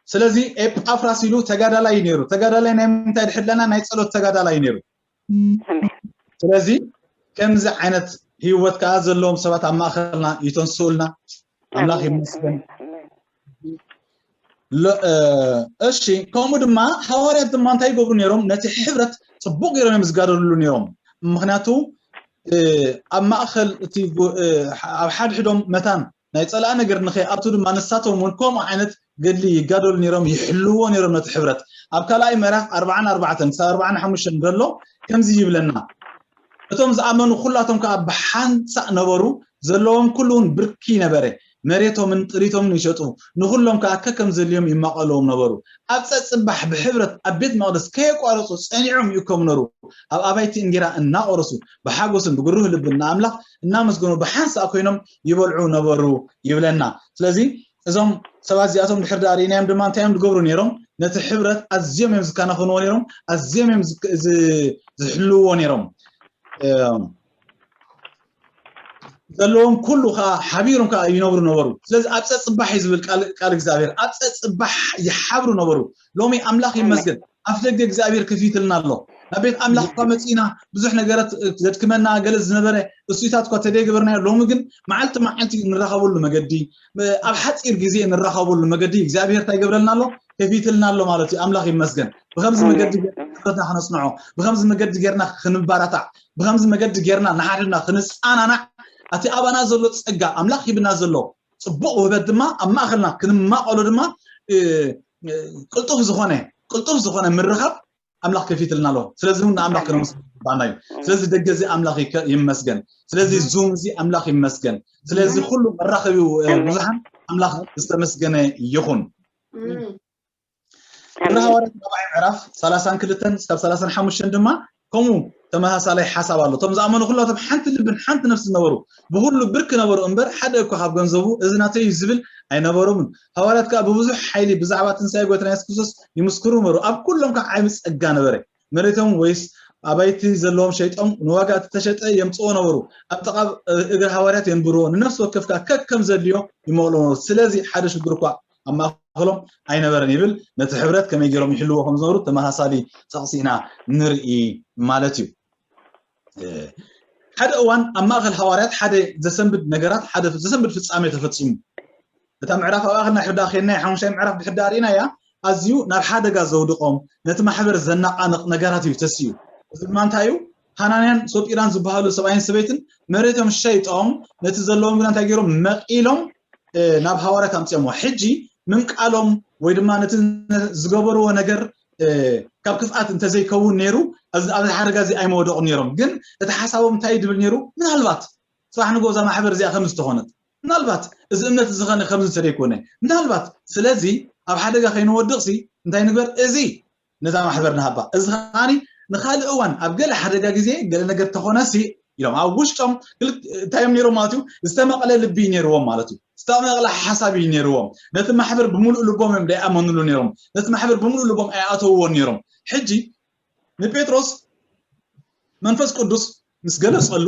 ስለዚ ኤጳፍራስ ኢሉ ተጋዳላይ እዩ ነይሩ። ተጋዳላይ ናይ ምንታይ ድሕር ኣለና ናይ ጸሎት ተጋዳላይ እዩ ነይሩ። ስለዚ ከምዚ ዓይነት ህይወት ከዓ ዘለዎም ሰባት ኣብ ማእኸልና ይተንስኡልና። ኣምላኽ ይመስገን። እሺ፣ ከምኡ ድማ ሃዋርያት ድማ እንታይ ይገብሩ ነይሮም? ነቲ ሕብረት ፅቡቅ ገይሮም እዮም ዝጋደልሉ ነይሮም። ምክንያቱ ኣብ ማእከል እቲ ኣብ ሓድሕዶም መታን ናይ ፀላእ ነገር ንኸይኣቱ ድማ ንሳቶም እውን ከምኡ ዓይነት ገድሊ ይጋደሉ ነይሮም፣ ይሕልዎ ነይሮም ነቲ ሕብረት። ኣብ ካልኣይ ምዕራፍ ኣርባዓን ኣርባዕተን ክሳብ ኣርባዓን ሓሙሽተን ዘሎ ከምዚ ይብለና፣ እቶም ዝኣመኑ ኩላቶም ከዓ ብሓንሳእ ነበሩ፣ ዘለዎም ኩሉ እውን ብርኪ ነበረ። መሬቶምን ጥሪቶምን ይሸጡ፣ ንኹሎም ከዓ ከከም ዘድልዮም ይማቐልዎም ነበሩ። ኣብ ፀፅባሕ ብሕብረት ኣብ ቤት መቕደስ ከየቋረፁ ፀኒዖም ይእከቡ ነሩ። ኣብ ኣባይቲ እንጌራ እናቆረሱ ብሓጎስን ብግሩህ ልብን ንኣምላኽ እናመስገኑ ብሓንሳእ ኮይኖም ይበልዑ ነበሩ ይብለና። ስለዚ እዞም ሰባት እዚኣቶም ድሕር ዳኣ ርኢናዮም ድማ እንታይ እዮም ዝገብሩ ነይሮም? ነቲ ሕብረት ኣዝዮም እዮም ዝከናኸንዎ ነይሮም፣ ኣዝዮም እዮም ዝሕልውዎ ነይሮም። ዘለዎም ኩሉ ከዓ ሓቢሮም ከዓ ይነብሩ ነበሩ። ስለዚ ኣብ ፀፅባሕ እዩ ዝብል ቃል እግዚኣብሔር፣ ኣብ ፀፅባሕ ይሓብሩ ነበሩ። ሎሚ ኣምላኽ ይመስገን ኣፍ ደገ እግዚኣብሔር ከፊትልና ኣሎ። ናብ ቤት ኣምላኽ እኳ መፂእና ብዙሕ ነገራት ዘድክመና ገለ ዝነበረ እሱይታት እኳ ተደይገበርናዮ፣ ሎሚ ግን መዓልቲ መዓልቲ ንራኸበሉ መገዲ፣ ኣብ ሓፂር ግዜ ንራኸበሉ መገዲ እግዚኣብሔር እንታይ ይገብረልና ኣሎ? ከፊትልና ኣሎ ማለት እዩ። ኣምላኽ ይመስገን። ብከምዚ መገዲ ጌርና ክነፅንዖ፣ ብከምዚ መገዲ ጌርና ክንባራታዕ፣ ብከምዚ መገዲ ጌርና ንሓድና ክንፃናናዕ፣ ኣቲ ኣባና ዘሎ ፀጋ ኣምላኽ ሂብና ዘሎ ፅቡቕ ውህበት ድማ ኣብ ማእኸልና ክንማቐሎ ድማ ቅልጡፍ ዝኾነ ቅልጡፍ ዝኾነ ምርኻብ ኣምላኽ ከፊትልና ኣሎ። ስለዚ እውን ንኣምላኽ ክነመስግን ይግባና እዩ። ስለዚ ደገ እዚ ኣምላኽ ይመስገን። ስለዚ ዙም እዚ ኣምላኽ ይመስገን። ስለዚ ኩሉ መራኸቢ ብዙሓን ኣምላኽ ዝተመስገነ ይኹን። ግብረ ሃዋርያት ራብዓይ ምዕራፍ ሰላሳን ክልተን እስካብ ሰላሳን ሓሙሽተን ድማ ከምኡ ተመሳሳላይ ሓሳብ ኣሎ። እቶም ዝኣመኑ ኩላቶም ሓንቲ ልብን ሓንቲ ነፍሲ ዝነበሩ ብኩሉ ብርክ ነበሩ እምበር ሓደ እኳ ካብ ገንዘቡ እዚ ናተይ እዩ ዝብል ኣይነበሮምን። ሃዋርያት ከዓ ብብዙሕ ሓይሊ ብዛዕባ ትንሳኤ ጎይታና የሱስ ክርስቶስ ይምስክሩ ነበሩ። ኣብ ኩሎም ከዓ ዓቢ ጸጋ ነበረ። መሬቶም ወይስ ኣባይቲ ዘለዎም ሸይጦም ንዋጋ እቲ ተሸጠ የምጽዎ ነበሩ። ኣብ ጥቓ እግሪ ሃዋርያት የንብርዎ፣ ንነፍሲ ወከፍ ከዓ ከከም ዘድልዮ ይመቕልዎ ነበሩ። ስለዚ ሓደ ሽግር እኳ ኣብ ማእከሎም ኣይነበረን ይብል። ነቲ ሕብረት ከመይ ገይሮም ይሕልዎ ከም ዝነበሩ ተመሳሳሊ ጥቕሲ ኢና ንርኢ ማለት እዩ። ሓደ እዋን ኣብ ማእከል ሃዋርያት ሓደ ዘሰንብድ ነገራት ሓደ ዘሰንብድ ፍጻሜ ተፈጺሙ። እታ ምዕራፍ ኣብ ኣኽልና ሕዳ ኬድና ሓሙሻይ ምዕራፍ ድሕዳ ርኢና እያ ኣዝዩ ናብ ሓደጋ ዘውድቖም ነቲ ማሕበር ዘናቓንቕ ነገራት እዩ ተስዩ። እዚ ድማ እንታይ እዩ? ሃናንያን ሶጲራን ዝበሃሉ ሰብኣይን ሰበይትን መሬቶም ሸይጦም ነቲ ዘለዎም ግና እንታይ ገይሮም? መቒሎም ናብ ሃዋርያት ኣምፅኦምዎ። ሕጂ ምንቃሎም ወይ ድማ ነቲ ዝገበርዎ ነገር ካብ ክፍኣት እንተዘይከውን ነይሩ ኣብዚ ሓደጋ እዚ ኣይመወደቑ ነይሮም። ግን እቲ ሓሳቦም እንታይ ድብል ነይሩ? ምናልባት ፅባሕ ንጎ እዛ ማሕበር እዚኣ ከም ዝተኾነት፣ ምናልባት እዚ እምነት እዚ ኸነ ከም ዝተደይኮነ፣ ምናልባት ስለዚ ኣብ ሓደጋ ከይንወድቕሲ እንታይ ንግበር? እዚ ነዛ ማሕበር ንሃባ። እዚ ኸዓኒ ንኻልእ እዋን ኣብ ገለ ሓደጋ ግዜ ገለ ነገር ተኾነሲ ኢሎም ኣብ ውሽጦም እንታይ እዮም ነይሮም ማለት እዩ? ዝተመቕለ ልቢ እዩ ነይርዎም ማለት እዩ። ዝተመቕለ ሓሳብ እዩ ነይርዎም። ነቲ ማሕበር ብምሉእ ልቦም እዮም ደይኣመኑሉ ነይሮም። ነቲ ማሕበር ብምሉእ ልቦም ኣይኣተውዎን ነይሮም። ሕጂ ንጴጥሮስ መንፈስ ቅዱስ ምስ ገለጸሉ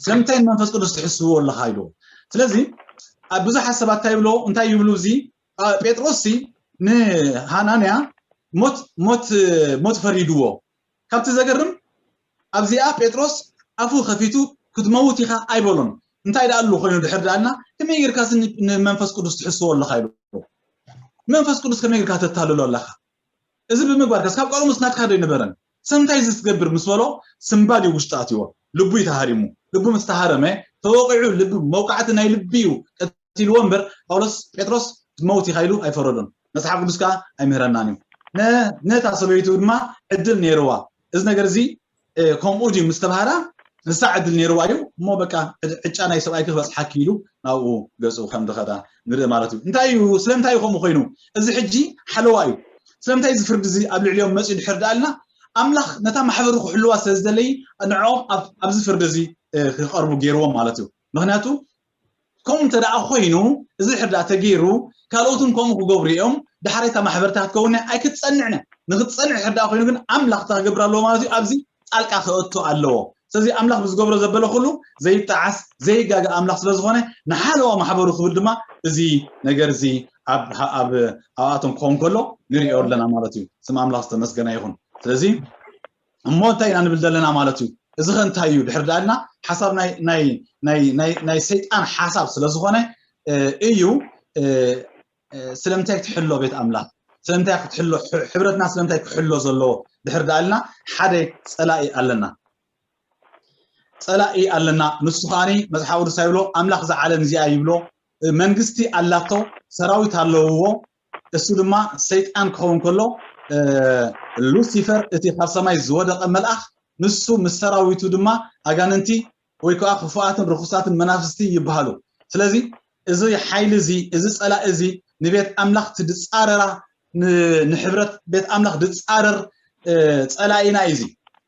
ስለምንታይ ንመንፈስ ቅዱስ ትሕስዎ ኣለኻ ኢልዎ። ስለዚ ኣብ ብዙሓት ሰባት እንታይ ይብሎ እንታይ ይብሉ እዚ ጴጥሮስ ሲ ንሃናንያ ሞት ሞት ሞት ፈሪድዎ። ካብቲ ዘገርም ኣብዚኣ ጴጥሮስ ኣፉ ከፊቱ ክትመውት ኢኻ ኣይበሎን። እንታይ ደኣ ኣሉ ኮይኑ ድሕር ደኣልና ከመይ ጌርካ ንመንፈስ ቅዱስ ትሕስዎ ኣለኻ ኢሉ መንፈስ ቅዱስ ከመይ ጌርካ ተታልሎ ኣለኻ? እዚ ብምግባር ከስ ካብ ቀደሙስ ናትካ ዶ ኣይነበረን? ሰምታይ እዚ ትገብር ምስ በሎ ስምባድ እዩ ውሽጢ ኣትዎ። ልቡ እዩ ተሃሪሙ። ልቡ ምስ ተሃረመ ተወቂዑ ልቢ መውቃዕቲ ናይ ልቢ እዩ ቀቲልዎ እምበር ጳውሎስ ጴጥሮስ ትመውት ኢኻ ኢሉ ኣይፈረዶን። መጽሓፍ ቅዱስ ከዓ ኣይምህረናን እዩ። ነታ ሰበይቱ ድማ ዕድል ነይርዋ። እዚ ነገር እዚ ከምኡ ድዩ ምስ ተባህላ ንሳ ዕድል ነይርዋ እዩ እሞ በቃ ዕጫ ናይ ሰብኣይኪ ክበፅሓኪ ኢሉ ናብኡ ገፁ ከም ዝኸዳ ንርኢ ማለት እዩ። እንታይ እዩ ስለምንታይ እዩ ከምኡ ኮይኑ? እዚ ሕጂ ሓለዋ እዩ። ስለምንታይ እዚ ፍርዲ እዚ ኣብ ልዕሊኦም መፅኡ ድሕር ደኣልና ኣምላኽ ነታ ማሕበሩ ክሕልዋ ስለ ዝደለይ ንዕኦም ኣብዚ ፍርዲ እዚ ክቐርቡ ገይርዎም ማለት እዩ። ምክንያቱ ከምኡ እንተ ደኣ ኮይኑ እዚ ድሕር ደኣ ተገይሩ ካልኦትን ከምኡ ክገብሩ እዮም። ዳሕራይ እታ ማሕበርታ ክትከውን እያ ኣይክትጸንዕን እያ። ንክትጸንዕ ድሕር ደኣ ኮይኑ ግን ኣምላኽ እንታይ ክገብር ኣለዎ ማለት እዩ? ኣብዚ ጣልቃ ክእቱ ኣለዎ። ስለዚ ኣምላኽ ብዝገብሮ ዘበለ ኩሉ ዘይጠዓስ ዘይጋገ ኣምላኽ ስለ ዝኾነ ንሓለዋ ማሕበሩ ክብል ድማ እዚ ነገር እዚ ኣብ ኣብ ኣብኣቶም ክኸውን ከሎ ንሪኦ ኣለና ማለት እዩ። ስም ኣምላኽ ዝተመስገነ ይኹን። ስለዚ እሞ እንታይ ኢና ንብል ዘለና ማለት እዩ? እዚ ኸ እንታይ እዩ ድሕር ዳልና ሓሳብ ናይ ናይ ናይ ናይ ናይ ሰይጣን ሓሳብ ስለ ዝኾነ እዩ። ስለምንታይ ክትሕሎ ቤት ኣምላኽ ስለምንታይ ክትሕሎ ሕብረትና ስለምንታይ ክሕሎ ዘለዎ ድሕር ዳልና ሓደ ጸላኢ ኣለና። ጸላኢ ኣለና ንሱ ኸዓኒ መጽሓፍ ቅዱስ ይብሎ ኣምላኽ እዛ ዓለም እዚኣ ይብሎ መንግስቲ ኣላቶ ሰራዊት ኣለውዎ እሱ ድማ ሰይጣን ክኸውን ከሎ ሉሲፈር እቲ ካብ ሰማይ ዝወደቐ መልኣኽ ንሱ ምስ ሰራዊቱ ድማ ኣጋንንቲ ወይ ከዓ ክፉኣትን ርኹሳትን መናፍስቲ ይበሃሉ። ስለዚ እዚ ሓይሊ እዚ እዚ ፀላኢ እዚ ንቤት ኣምላኽ ትድፃረራ ንሕብረት ቤት ኣምላኽ ድፃረር ፀላኢና እዩ። እዚ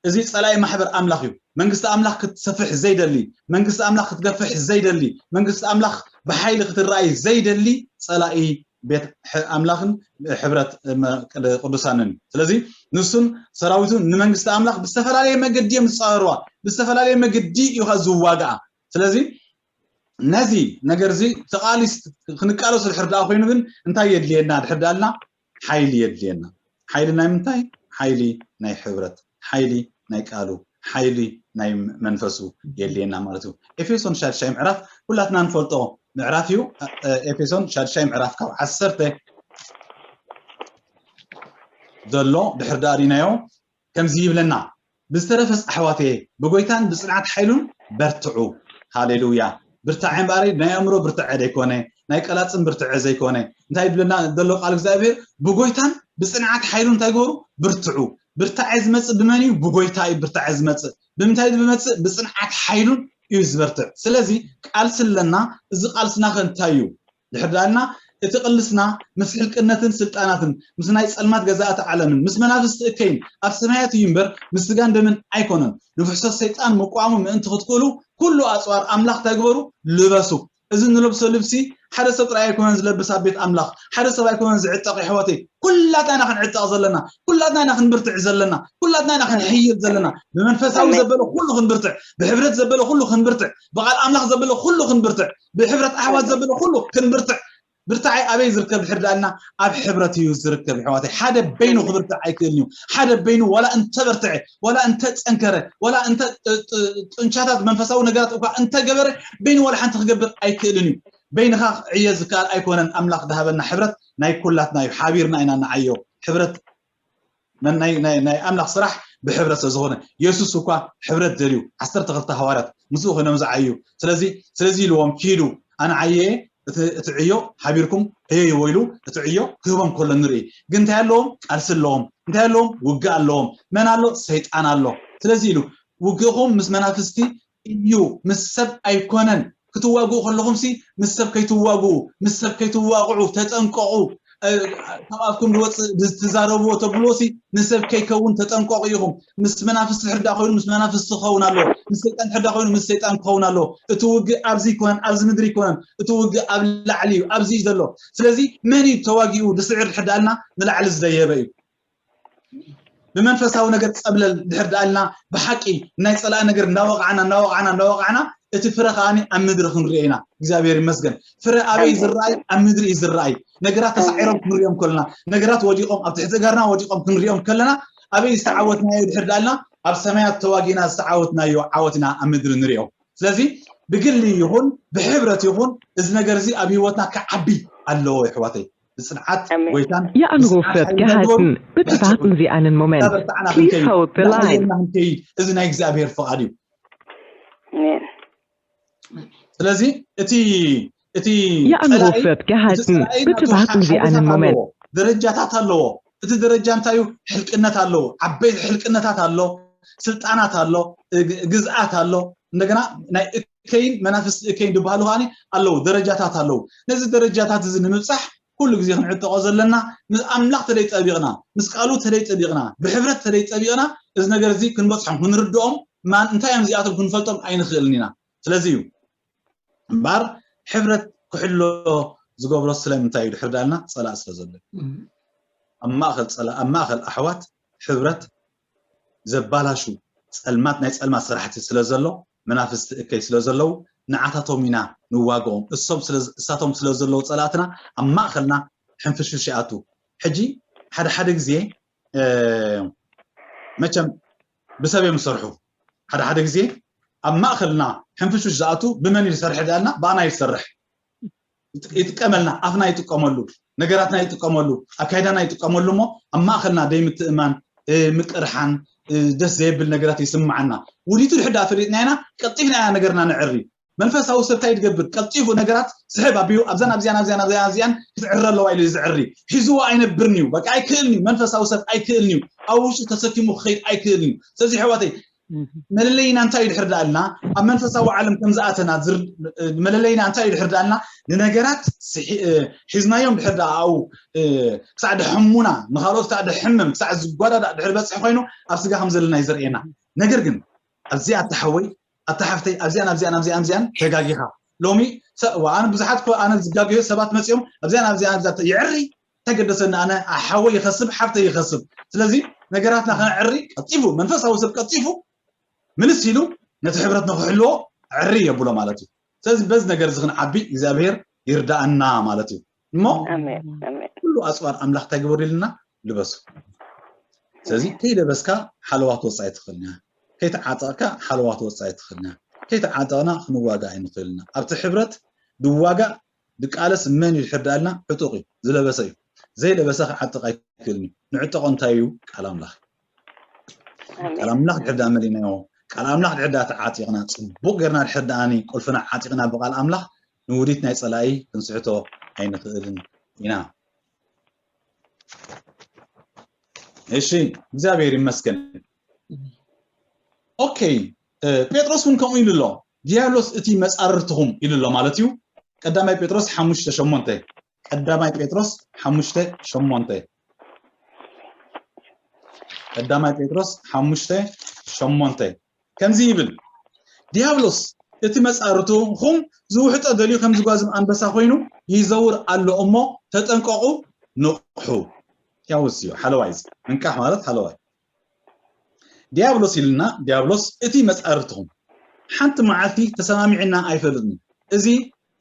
እዚ ፀላኢ ማሕበር ኣምላኽ እዩ። መንግስቲ ኣምላኽ ክትሰፍሕ ዘይደሊ፣ መንግስቲ ኣምላኽ ክትገፍሕ ዘይደሊ፣ መንግስቲ ኣምላኽ ብሓይሊ ክትረኣይ ዘይደሊ ፀላኢ ቤት ኣምላኽን ሕብረት ቅዱሳንን እዩ። ስለዚ ንሱን ሰራዊቱን ንመንግስቲ ኣምላኽ ብዝተፈላለየ መገዲ እዮም ዝፃረርዋ፣ ብዝተፈላለየ መገዲ እዩ ዝዋግኣ። ስለዚ ነዚ ነገር እዚ ተቓሊስ ክንቃለሱ ድሕር ደኣ ኮይኑ ግን እንታይ የድልየና ድሕር ደኣልና ሓይሊ የድልየና። ሓይሊ ናይ ምንታይ? ሓይሊ ናይ ሕብረት፣ ሓይሊ ናይ ቃሉ፣ ሓይሊ ናይ መንፈሱ የድልየና ማለት እዩ። ኤፌሶን ሻድሻይ ምዕራፍ ኩላትና ንፈልጦ ምዕራፍ እዩ። ኤፌሶን ሻድሻይ ምዕራፍ ካብ ዓሰርተ ዘሎ ድሕር ደኣ ሪናዮ ከምዚ ይብለና፣ ብዝተረፈስ ኣሕዋተየ ብጎይታን ብፅንዓት ሓይሉን በርትዑ። ሃሌሉያ። ብርታዐ እምበኣሪ ናይ ኣእምሮ ብርትዐ ዘይኮነ ናይ ቀላፅም ብርትዐ ዘይኮነ እንታይ ይብለና ዘሎ ቃል እግዚኣብሔር ብጎይታን ብፅንዓት ሓይሉን እንታይ ግበሩ ብርትዑ። ብርታዐ ዝመፅእ ብመን እዩ? ብጎይታ እዩ ብርታዐ ዝመፅእ። ብምንታይ ዝመፅእ? ብፅንዓት ሓይሉን እዩ ዝበርትዕ። ስለዚ ቃልሲ ኣለና። እዚ ቃልስና ከ እንታይ እዩ? ድሕር ዳልና እቲ ቅልስና ምስ ሕልቅነትን ስልጣናትን ምስ ናይ ጸልማት ገዛእቲ ዓለምን ምስ መናፍስቲ እከይን ኣብ ሰማያት እዩ እምበር ምስ ስጋን ደምን ኣይኮነን። ንፍሕሶት ሰይጣን ምቋሙ ምእንቲ ክትክእሉ ኩሉ ኣጽዋር ኣምላኽ እንታይ ግበሩ? ልበሱ። እዚ ንለብሶ ልብሲ ሓደ ሰብ ጥራይ ኣይኮነን ዝለብስ ኣብ ቤት ኣምላኽ ሓደ ሰብ ኣይኮነን ዝዕጠቕ የሕዋተይ። ኩላትና ኢና ክንዕጠቕ ዘለና፣ ኩላትና ኢና ክንብርትዕ ዘለና፣ ኩላትና ኢና ክንሕይል ዘለና። ብመንፈሳዊ ዘበለ ኩሉ ክንብርትዕ፣ ብሕብረት ዘበለ ኩሉ ክንብርትዕ፣ ብቓል ኣምላኽ ዘበለ ኩሉ ክንብርትዕ፣ ብሕብረት ኣሕዋት ዘበለ ኩሉ ክንብርትዕ። ብርታዐይ ኣበይ ዝርከብ ድሕር ዳልና ኣብ ሕብረት እዩ ዝርከብ። ሕዋተይ ሓደ በይኑ ክብርትዕ ኣይክእልን እዩ። ሓደ በይኑ ዋላ እንተበርትዐ ዋላ እንተፀንከረ ዋላ እንተ ጡንቻታት መንፈሳዊ ነገራት እኳ እንተገበረ በይኑ ዋላ ሓንቲ ክገብር ኣይክእልን እዩ። በይንኻ ክዕየ ዝከኣል ኣይኮነን። ኣምላኽ ዝሃበና ሕብረት ናይ ኩላትና እዩ። ሓቢርና ኢና ንዓዮ። ሕብረት ናይ ኣምላኽ ስራሕ ብሕብረት ስለዝኾነ፣ የሱስ እኳ ሕብረት ደልዩ፣ ዓሰርተ ክልተ ሃዋርያት ምስኡ ኮይኖም ዝዓዩ። ስለዚ ስለዚ ኢልዎም፣ ኪዱ፣ ኣነ ዓየ፣ እቲ ዕዮ ሓቢርኩም ዕየይዎ ኢሉ እቲ ዕዮ ክህቦም ከሎ ንርኢ። ግን እንታይ ኣለዎም? ቃልሲ ኣለዎም። እንታይ ኣለዎም? ውግእ ኣለዎም። መን ኣሎ? ሰይጣን ኣሎ። ስለዚ ኢሉ፣ ውግእኹም ምስ መናፍስቲ እዩ፣ ምስ ሰብ ኣይኮነን። ክትዋግኡ ከለኹም ሲ ምስ ሰብ ከይትዋግኡ፣ ምስ ሰብ ከይትዋግዑ ተጠንቀቑ። ካብ ኣፍኩም ዝወፅእ፣ ትዛረብዎ ተብልዎ ሲ ንሰብ ከይከውን ተጠንቀቑ ኢኹም። ምስ መናፍስቲ ሕርዳ ኮይኑ ምስ መናፍስቲ ክኸውን ኣለዎ። ምስ ሰይጣን ሕርዳ ኮይኑ ምስ ሰይጣን ክኸውን ኣለዎ። እቲ ውግእ ኣብዚ ይኮነን፣ ኣብዚ ምድሪ ይኮነን። እቲ ውግእ ኣብ ላዕሊ እዩ፣ ኣብዚ እዩ ዘሎ። ስለዚ መን እዩ ተዋጊኡ ዝስዕር ሕርዳ ኣልና ንላዕሊ ዝደየበ እዩ። ብመንፈሳዊ ነገር ፀብለል ድሕር ደኣልና፣ ብሓቂ ናይ ፀላእ ነገር እንዳወቃዕና እንዳወቃዕና እንዳወቃዕና፣ እቲ ፍረ ከዓኒ ኣብ ምድሪ ክንሪኦ ኢና። እግዚኣብሔር ይመስገን። ፍረ ኣበይ ዝረኣይ? ኣብ ምድሪ እዩ ዝረኣይ። ነገራት ተሳዒሮም ክንሪኦም ከለና፣ ነገራት ወዲቆም ኣብ ትሕቲ እገርና ወዲቆም ክንሪኦም ከለና፣ ኣበይ ዝተዓወትናዮ ድሕር ደኣልና? ኣብ ሰማያት ተዋጊና ዝተዓወትናዮ ዓወት ኢና ኣብ ምድሪ ንሪኦ። ስለዚ ብግሊ ይኹን ብሕብረት ይኹን እዚ ነገር እዚ ኣብ ህይወትና ክዓቢ ኣለዎ። ይሕዋተይ፣ ብፅንዓት ጎይታን የኣንጎፈት ገሃትን ብትፋት ምዚኣንን ሞመንት ፕሊስ ሀውት ላይን። እዚ ናይ እግዚኣብሔር ፍቓድ እዩ። ስለዚ እቲ እቲ የኣንጎፈት ገሃትን ብትፋት ምዚኣንን ሞመንት ደረጃታት ኣለዎ። እቲ ደረጃ እንታይ እዩ? ሕልቅነት ኣለዎ። ዓበይቲ ሕልቅነታት ኣሎ፣ ስልጣናት ኣሎ፣ ግዝኣት ኣሎ። እንደገና ናይ እከይን መናፍስቲ እከይን ዝበሃሉ ከዓኒ ኣለዉ፣ ደረጃታት ኣለዉ። ነዚ ደረጃታት እዚ ንምብፃሕ ኩሉ ግዜ ክንዕጠቖ ዘለና ምስ ኣምላኽ ተደይ ጠቢቕና፣ ምስ ቃሉ ተደይ ጠቢቕና፣ ብሕብረት ተደይ ጠቢቕና፣ እዚ ነገር እዚ ክንበፅሖም ክንርድኦም ማን እንታይ እዮም እዚኣቶም ክንፈልጦም ኣይንኽእልን ኢና። ስለዚ እዩ እምበኣር ሕብረት ክሕሎ ዝገብሮ ስለምንታይ እዩ ድሕር ዳልና ፀላእ ስለ ዘሎ። ኣብ ማእኸል ፀላእ ኣብ ማእኸል ኣሕዋት ሕብረት ዘባላሹ ፀልማት ናይ ፀልማት ስራሕቲ ስለ ዘሎ መናፍስቲ እከይ ስለ ዘለዉ ንዓታቶም ኢና ንዋግኦም። እሶም እሳቶም ስለ ዘለዉ ፀላእትና ኣብ ማእኸልና ሕንፍሽፍሽ ይኣቱ። ሕጂ ሓደ ሓደ ግዜ መቸም ብሰብ እዮም ዝሰርሑ። ሓደ ሓደ ግዜ ኣብ ማእኸልና ሕንፍሽፍሽ ዝኣቱ ብመን እዩ ዝሰርሕ ዳልና ብኣና እዩ ዝሰርሕ። ይጥቀመልና፣ ኣፍና ይጥቀመሉ፣ ነገራትና ይጥቀመሉ፣ ኣካይዳና ይጥቀመሉ እሞ ኣብ ማእኸልና ደይምትእማን፣ ምቅርሓን፣ ደስ ዘየብል ነገራት ይስምዓና። ውዲቱ ድሕዳ ፈሊጥና ኢና ቀልጢፍና ኢና ነገርና ንዕሪ። መንፈሳዊ ሰብ እንታይ ድገብር? ቀልጢፉ ነገራት ስሕብ ኣቢሉ ኣብዛን ኣብዚኣን ኣብዚኣን ኣብዚኣን ኣብዚኣን ክትዕረ ኣለዋ ኢሉ ዝዕሪ ሒዝዎ ኣይነብርን እዩ። በቃ ኣይክእልን እዩ። መንፈሳዊ ሰብ ኣይክእልን እዩ። ኣብ ውሽጡ ተሰኪሙ ክኸይድ ኣይክእልን እዩ። ስለዚ ሕዋተይ መለለይና እንታይ እዩ ድሕር ዳኣልና ኣብ መንፈሳዊ ዓለም ከም ዝኣተና መለለይና እንታይ እዩ ድሕር ዳኣልና ንነገራት ሒዝናዮም ድሕር ዳኣ ኣብኡ ክሳዕ ደሕሙና ንካልኦት ክሳዕ ደሕምም ክሳዕ ዝጓዳዳእ ድሕር በፅሒ ኮይኑ ኣብ ስጋ ከም ዘለና እዩ ዘርእየና። ነገር ግን ኣብዚኣ ኣታ ሓወይ ኣታ ሓፍተይ ኣብዚኣን ኣብዚኣን ኣብዚኣን ኣብዚኣን ተጋጊኻ ሎሚ ኣነ ብዙሓት ኣነ ዝጋገዩ ሰባት መፂኦም ኣብዚኣን ኣብዚኣን ይዕሪ ተገደሰኒ ኣነ ሓወይ ይኸስብ ሓፍተይ ይኸስብ። ስለዚ ነገራትና ከነዕሪ ቀልጢፉ መንፈሳዊ ሰብ ቀልጢፉ ምልስ ኢሉ ነቲ ሕብረት ንክሕልዎ ዕሪ የብሎ ማለት እዩ። ስለዚ በዚ ነገር እዚ ክንዓቢ እግዚኣብሔር ይርዳኣና ማለት እዩ። እሞ ኩሉ ኣፅዋር ኣምላኽ እንታይ ግበሩ ኢልና ልበሱ። ስለዚ ከይለበስካ ሓለዋ ትወፅእ ኣይትኽእልን እያ። ከይተዓጠቕካ ሓለዋ ትወፅእ ኣይትኽእልን እያ። ከይተዓጠቕና ክንዋጋእ ኣይንኽእልን ኢና። ኣብቲ ሕብረት ድዋጋእ ድቃለስ መን እዩ ድሕር ዳኣልና ዕጡቕ እዩ ዝለበሰ እዩ። ዘይለበሰ ክዓጥቕ ኣይክእልን እዩ። ንዕጠቖ እንታይ እዩ? ቃል ኣምላኽ። ቃል ኣምላኽ ድሕር ዳኣ መሊናዮ ቃል ኣምላኽ ድሕር ዳኣ ተዓጢቕና ፅቡቕ ጌርና ድሕር ዳኣኒ ቁልፍና ዓጢቕና ብቃል ኣምላኽ ንውዲት ናይ ፀላኢ ክንስሕቶ ኣይንኽእልን ኢና። እሺ እግዚኣብሔር ይመስገን። ኦኬ ጴጥሮስ እውን ከምኡ ኢሉ ኣሎ። ዲያብሎስ እቲ መፃርርትኹም ኢሉ ኣሎ ማለት እዩ። ቀዳማይ ጴጥሮስ ሓሙሽተ ሸሞንተ ቀዳማይ ጴጥሮስ ሓሙሽተ ሸሞንተ ቀዳማይ ጴጥሮስ ሓሙሽተ ሸሞንተ ከምዚ ይብል ዲያብሎስ እቲ መፃርትኹም ዝውሕጦ ደልዩ ከም ዝጓዝም ኣንበሳ ኮይኑ ይዘውር ኣሎ እሞ ተጠንቀቑ ንቕሑ። ያውስ እዩ ሓለዋይ እዚ ምንቃሕ ማለት ሓለዋይ ዲያብሎስ ኢልና ዲያብሎስ እቲ መፃርትኹም ሓንቲ መዓልቲ ተሰማሚዕና ኣይፈልጥን። እዚ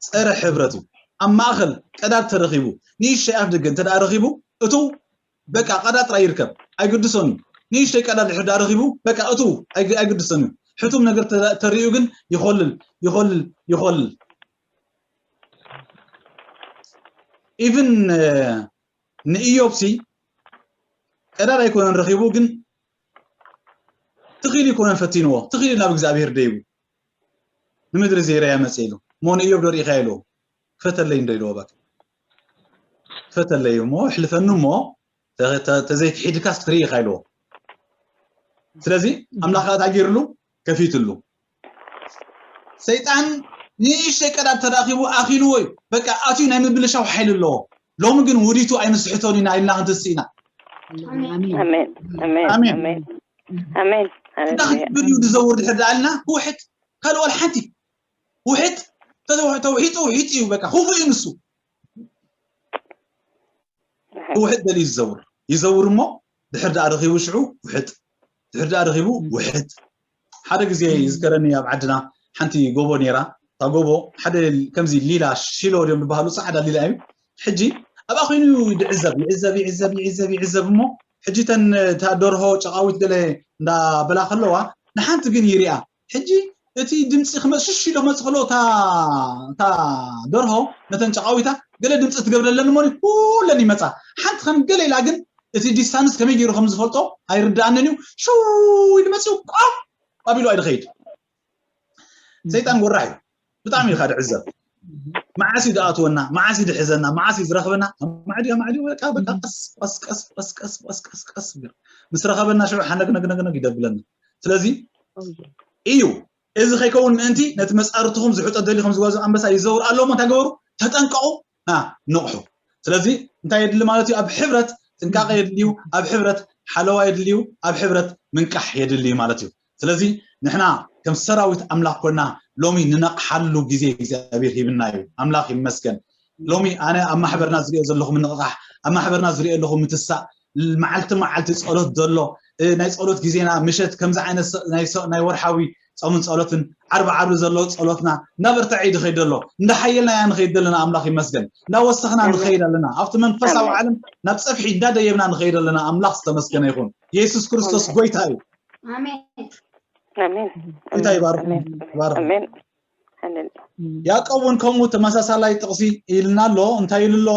ፀረ ሕብረት እዩ። ኣብ ማእኸል ቀዳድ ተረኺቡ ንእሽተይ ኣፍ ደገ እንተ ረኺቡ እቱ በቃ ቀዳድ ጥራይ ይርከብ ኣይግድሶን እዩ። ንእሽተይ ቀዳድ ድሕር ረኺቡ በቃ እቱ ኣይግድሶን እዩ። ሕቱም ነገር ተሪኡ ግን ይኾልል ይኾልል ይኾልል። ኢቭን ንኢዮብሲ ቀዳድ ኣይኮነን ረኺቡ፣ ግን ትኺል ይኮነን ፈቲንዎ። ትኺል ናብ እግዚኣብሔር ደይቡ፣ ንምድሪ ዘይረያ መጽእ ኢሉ። እሞ ንእዮብ ዶ ርኢኻ ኢልዎ? ክፈተለይ እንዶ ኢልዎ። ባክ ክፈተለይ እሞ ኣሕልፈኒ እሞ፣ ተ- ተ- ተዘይክሒድካስ ክትርኢ ኢኻ ኢልዎ። ስለዚ ኣምላኽ ከኣ እንታይ ገይርሉ? ከፊትሉ። ሰይጣን ንእሽተይ ቀዳድ ተራኺቡ ኣኺልዎ እዩ። በቃ ኣትዩ ናይ ምብልሻው ሓይሊ ኣለዎ። ሎሚ ግን ውዲቱ ኣይንስሕቶን ኢና ኢልና ክንትስእ ኢና። ኣሜን። ኣሜን ኣሜን ኣሜን። ኣሜን ኣሜን እንታይ ሃሌሉያ ክትብል እዩ ዝዘውር ድሕር ደኣ ኢልና፣ ውሕጥ ካልእ ዋላ ሓንቲ ውሕጥ ተተው- ተውሒጡ ውሒጥ እዩ። በቃ ክፉእ እዩ ንሱ። ውሕጥ ደልዩ ይዘውር ይዘውር እሞ ድሕር ደኣ ረኺቡ ሽዑ ውሕጥ ድሕር ደኣ ረኺቡ ውሕጥ። ሓደ ግዜ ይዝከረኒ ኣብ ዓድና ሓንቲ ጎቦ ነይራ። እታ ጎቦ ሓደ ከምዚ ሊላ ሺሎ ድዮም ዝበሃሉ ፃዕዳ ሊላ እዩ። ሕጂ ኣብኣ ኮይኑ ድዕዘብ ይዕዘብ ይዕዘብ ይዕዘብ ይዕዘብ እሞ ሕጂ ተን እታ ደርሆ ጨቓዊት ገለ እንዳበላ ከለዋ ንሓንቲ ግን ይሪኣ። ሕጂ እቲ ድምፂ ክመፅእ ሽሽ ኢሎ ክመፅእ ከሎ እታ እታ ደርሆ ነተን ጨቓዊታ ገለ ድምፂ ትገብረለን እሞ ኩለን ይመፃ። ሓንቲ ከም ገለ ኢላ ግን እቲ ዲስታንስ ከመይ ገይሩ ከም ዝፈልጦ ኣይርድኣንን እዩ። ሽው ኢሉ መፂኡ ቆፍ ኣቢሉ ኣይድኸይድ። ሰይጣን ወራሕ እዩ። ብጣዕሚ ኢኻ ድዕዘብ። መዓስ እዩ ድኣትወና፣ መዓስ እዩ ድሕዘና፣ መዓስ እዩ ዝረኽበና? ማዕዲ ማዕዲ በቃ በቃ ቀስ ቀስ ቀስ ቀስ ቀስ ቀስ ቀስ ቀስ ቀስ ገይሩ ምስ ረኸበና ሽዑ ሓነግ ነግ ነግ ነግ ይደብለና። ስለዚ እዩ እዚ ከይከውን ምእንቲ ነቲ መፃርትኹም ዝሕጦ ደሊኹም ዝጓዙ ኣንበሳ ይዘውር ኣሎ እሞ እንታይ ገበሩ? ተጠንቀቑ፣ ና ንቕሑ። ስለዚ እንታይ የድሊ ማለት እዩ? ኣብ ሕብረት ጥንቃቐ የድልዩ፣ ኣብ ሕብረት ሓለዋ የድልዩ፣ ኣብ ሕብረት ምንቃሕ የድልዩ ማለት እዩ። ስለዚ ንሕና ከም ሰራዊት ኣምላኽ ኮና ሎሚ ንነቕሓሉ ግዜ እግዚኣብሔር ሂብና እዩ። ኣምላኽ ይመስገን። ሎሚ ኣነ ኣብ ማሕበርና ዝሪኦ ዘለኹ ምንቕቓሕ፣ ኣብ ማሕበርና ዝሪኦ ኣለኹ ምትሳእ፣ መዓልቲ መዓልቲ ጸሎት ዘሎ እ፣ ናይ ጸሎት ግዜና ምሸት ከምዚ ዓይነት ሰ- ናይ ሰ- ናይ ወርሓዊ ጾምን ጸሎትን ዓርቢ ዓርቢ ዘሎ ጸሎትና እናበርትዐ እዩ ዝኸይድ ዘሎ። እንዳሓየልና ኢና ንኸይድ ዘለና። ኣምላኽ ይመስገን። እንዳወሰኽና ኣሜን። ንኸይድ ኣለና። ኣብቲ መንፈሳዊ ኣሜን። ዓለም ናብ ጸፍሒ እንዳደየብና ንኸይድ ኣለና። ኣምላኽ ዝተመስገነ ይኹን። የሱስ ክርስቶስ ኣሜን። ጎይታ እዩ። ኣሜን። ኣሜን ጎይታ ይባርክ። ኣሜን ይባርክ። ኣሜን ሃሌሉያ ያዕቆብ እውን ከምኡ ተመሳሳላይ ጥቕሲ ኢልና ኣሎ። እንታይ ኢሉ ኣሎ?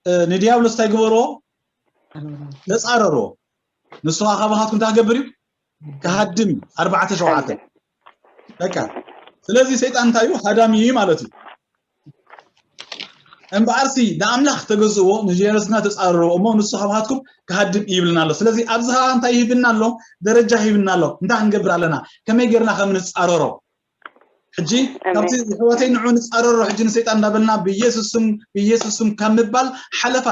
እ፣ ንዲያብሎስ እንታይ ግበርዎ? ተጻረርዎ። ንሱ ከዓ ካባኻትኩም እንታይ ክገብር እዩ? ክሃድም እዩ። ኣርባዕተ ሸውዓተ በቃ። ስለዚ ሰይጣን እንታይ እዩ? ሃዳሚ እዩ ማለት እዩ። እምበኣርሲ ንኣምላኽ ተገዝእዎ፣ ንዲያብሎስ ግና ተጻረርዎ እሞ ንሱ ካባኻትኩም ክሃድም እዩ ይብልና ኣሎ። ስለዚ ኣብዚ ከዓ እንታይ ይህብና ኣሎ? ደረጃ ይህብና ኣሎ። እንታይ ክንገብር ኣለና? ከመይ ጌርና ከም ንጻረሮ? ሕጂ ኣሜን። ካብቲ ሕዋተይ ንዑ ንጻረሮ ሕጂ ንሰይጣን እንዳበልና ብኢየሱስ ስም ብኢየሱስ ስም ካብ ምባል ሓለፋ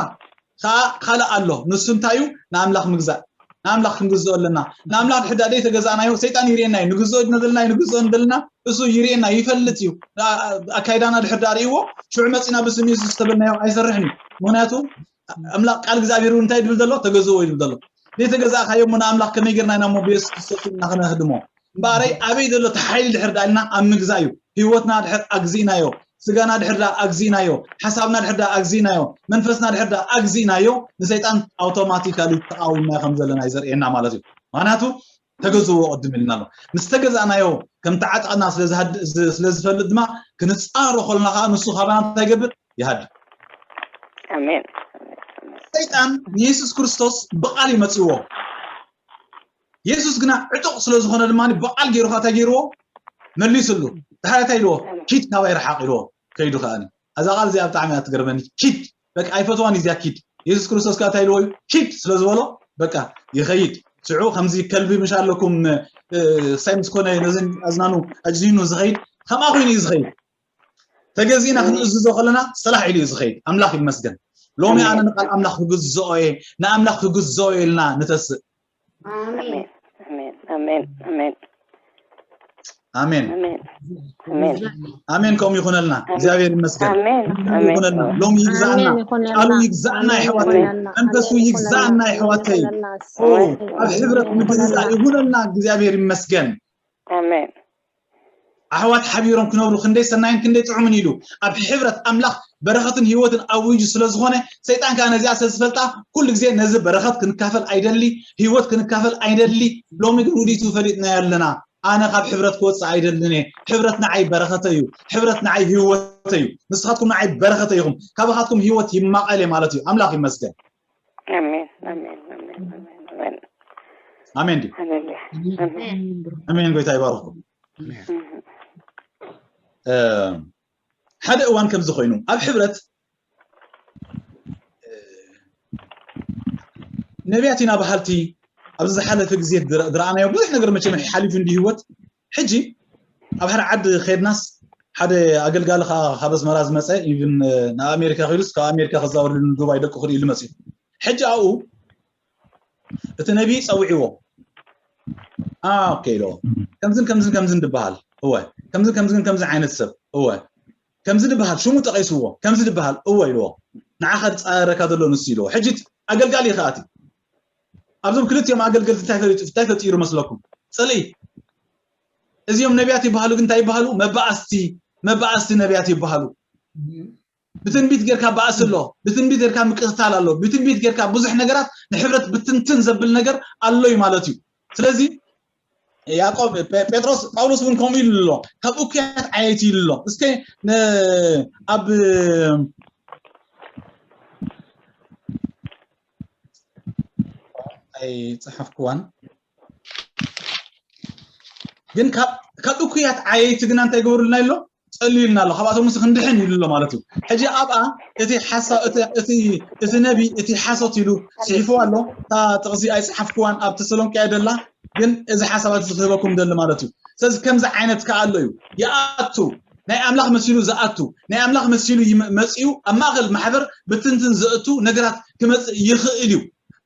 ከዓ ካልእ ኣሎ። ንሱ እንታይ እዩ? ንኣምላኽ ምግዛእ። ንኣምላኽ ክንግዝኦ ኣለና። ንኣምላኽ ድሕር ዳኣ ዘይተገዛእናዮ ሰይጣን ይርእየና እዩ። ንግዝኦ ነደልና እዩ ንግዝኦ ነደልና እሱ ይርእየና ይፈልጥ እዩ። ኣ- ኣካይዳና ድሕር ዳኣ ርእይዎ ሽዑ መፂና ብስም የሱስ ዝተበልናዮ ኣይሰርሕን እዩ። ምክንያቱ ኣምላኽ ቃል እግዚኣብሔር እውን እንታይ ድብል ዘሎ ተገዝዎ ይብል ዘሎ። ዘይተገዛእካዮ እሞ ንኣምላኽ ከመይ ጌርና ኢና እሞ ብየሱስ ክርስቶስ ኢና ክነህድሞ? እምበኣረይ ኣበይ ዘሎ እቲ ሓይሊ ድሕር ዳኣ ኢልና ኣብ ምግዛእ እዩ። ህይወትና ድሕር ኣግዚእናዮ፣ ስጋና ድሕር ዳኣ ኣግዚእናዮ፣ ሓሳብና ድሕር ዳኣ ኣግዚእናዮ፣ መንፈስና ድሕር ዳኣ ኣግዚእናዮ ንሰይጣን ኣውቶማቲካሊ ተቃዊምናዮ ከም ዘለና እዩ ዘርእየና ማለት እዩ። ምክንያቱ ተገዝዎ ቅድም ኢልና ኣሎ። ምስ ተገዛእናዮ ከም ተዓጠቕና ስለ ዝሃድ- ዝ- ስለ ዝፈልጥ ድማ ክንፃሮ ከለና ከዓ ንሱ ካባና እንታይ ይገብር? ይሃድም። ኣሜን ሰይጣን ንየሱስ ክርስቶስ ብቃል ይመፅዎ። የሱስ ግና ዕጡቕ ስለ ዝኾነ ድማ ብቃል ገይሩ ከዓ እንታይ ገይርዎ? መሊስሉ። ድሓር እንታይ ኢልዎ? ኪድ ካባይ ርሓቕ ኢልዎ። ከይዱ ከዓ ኣዛ ቃል እዚኣ ብጣዕሚ እያ ትገርመኒ። ኪድ በቃ ኣይፈትዋን እዚኣ ኪድ። የሱስ ክርስቶስ ከዓ እንታይ ኢልዎ እዩ? ኪድ ስለ ዝበሎ በቃ ይኸይድ። ሽዑ ከምዚ ከልቢ ምሽ ኣለኩም እ፣ ሳይ ምስ ኮነ ነዘን ኣዝናኑ ኣጅኒኑ ዝኸይድ ከምኣ ኮይኑ እዩ ዝኸይድ። ተገዚእና ክንእዝዞ ከለና ሰላሕ ኢሉ እዩ ዝኸይድ። ኣምላኽ ይመስገን። ሎሚ ኣነ ንቃል ኣምላኽ ክግዝኦ እየ ንኣምላኽ ክግዝኦ እየ ኢልና ንተስእ። ኣሜን። ኣሜን ኣሜን ኣሜን ኣሜን ኣሜን ኣሜን ኣሜን። ከምኡ ይኹነልና። እግዚኣብሔር ይመስገን። ኣሜን ከምኡ ኣሜን ይኹነልና። ሎሚ ይግዛእና። ኣሜን ይኹነልና። ቃሉ ይግዛእና ኣሜን ይሕዋተይ። ይኹነልና። መንፈሱ ኣሜን ይግዛእና ይኹነልና። ይሕዋተይ። ይኹነልና። ኦ፣ ኣብ ሕብረት ምግዛእ ይኹነልና። እግዚኣብሔር ይመስገን። ኣሜን ኣሕዋት ሓቢሮም ክነብሩ ክንደይ ሰናይን ክንደይ ጥዑምን ኢሉ ኣብ ሕብረት ኣምላኽ በረኸትን ህይወትን ኣዊጁ ስለ ዝኾነ ሰይጣን ከዓ ነዚኣ ስለ ዝፈልጣ ኩሉ ግዜ ነዚ በረኸት ክንካፈል ኣይደሊ፣ ህይወት ክንካፈል ኣይደሊ። ሎሚ ግን ውዲቱ ፈሊጥናዮ ኣለና። ኣነ ካብ ሕብረት ክወፅእ ኣይደልን እየ። ሕብረት ንዓይ በረኸተ እዩ። ሕብረት ንዓይ ህይወተ እዩ። ንስኻትኩም ንዓይ በረኸተ ኢኹም። ካባኻትኩም ህይወት ይማቐል እየ ማለት እዩ። ኣምላኽ ይመስገን። ኣሜን ኣሜን ኣሜን ኣሜን ኣሜን ድዩ? ኣሜን። ጎይታ ይባርኩም። ሓደ እዋን ከምዚ ኮይኑ ኣብ ሕብረት ነቢያት ኢና በሃልቲ ኣብዚ ዝሓለፈ ግዜ ዝረኣናዮ ብዙሕ ነገር መቸም ሓሊፉ እንዲ ህይወት ሕጂ ኣብ ሓደ ዓዲ ከድናስ ሓደ ኣገልጋሊ ከዓ ካብ ኣስመራ ዝመፀ ኢቭን ናብ ኣሜሪካ ከይዱስ ካብ ኣሜሪካ ከዛወርሉ ንዱባይ ደቁ ክርእሉ መፅኡ ሕጂ ኣብኡ እቲ ነቢ ፀዊዕዎ ኦኬ ኢልዎ ከምዝን ከምዝን ከምዝን ዝበሃል እወ ከምዝን ከምዝን ከምዝን ዓይነት ሰብ እወ ከምዚ ዝበሃል ሽሙ ጠቂስዎ ከምዚ ዝበሃል እወ ኢልዎ ንዓኻ ዝፃረረካ ዘሎ ንሱ ኢልዎ ሕጂ ኣገልጋሊ ይኸኣቲ ኣብዞም ክልቲኦም ኣገልገልቲ እንታይ ፈጢሩ መስለኩም ፅልኢ እዚኦም ነቢያት ይበሃሉ ግን እንታይ ይበሃሉ መባኣስቲ መባኣስቲ ነቢያት ይበሃሉ ብትንቢት ጌርካ ባእሲ ኣሎ ብትንቢት ጌርካ ምቅትታል ኣሎ ብትንቢት ጌርካ ብዙሕ ነገራት ንሕብረት ብትንትን ዘብል ነገር ኣሎ እዩ ማለት እዩ ስለዚ ያዕቆብ ጴጥሮስ ጳውሎስ እውን ከምኡ ኢሉ ኣሎ ካብ እኩያት ዓየይቲ ኢሉ ኣሎ እስከ ኣብ ኣይፀሓፍክዋን ግን ካብ እኩያት ዓየይቲ ግና እንታይ ገበሩልና ኣሎ ጸልዩልና ኣሎ ካብኣቶም ምስ ክንድሕን ኢሉ ኣሎ ማለት እዩ ሕጂ ኣብኣ እቲ ሓሳብ እቲ ነቢ እቲ ሓሶት ኢሉ ፅሒፍዋ ኣሎ እታ ጥቕሲ ኣይፀሓፍክዋን ኣብ ተሰሎንቄ ደላ ግን እዚ ሓሳባት ዝክህበኩም ደሊ ማለት እዩ ስለዚ ከምዚ ዓይነት ከኣ ኣሎ እዩ ይኣቱ ናይ ኣምላኽ መሲሉ ዝኣቱ ናይ ኣምላኽ መሲሉ መፅኡ ኣብ ማእኸል ማሕበር ብትንትን ዘእቱ ነገራት ክመፅእ ይኽእል እዩ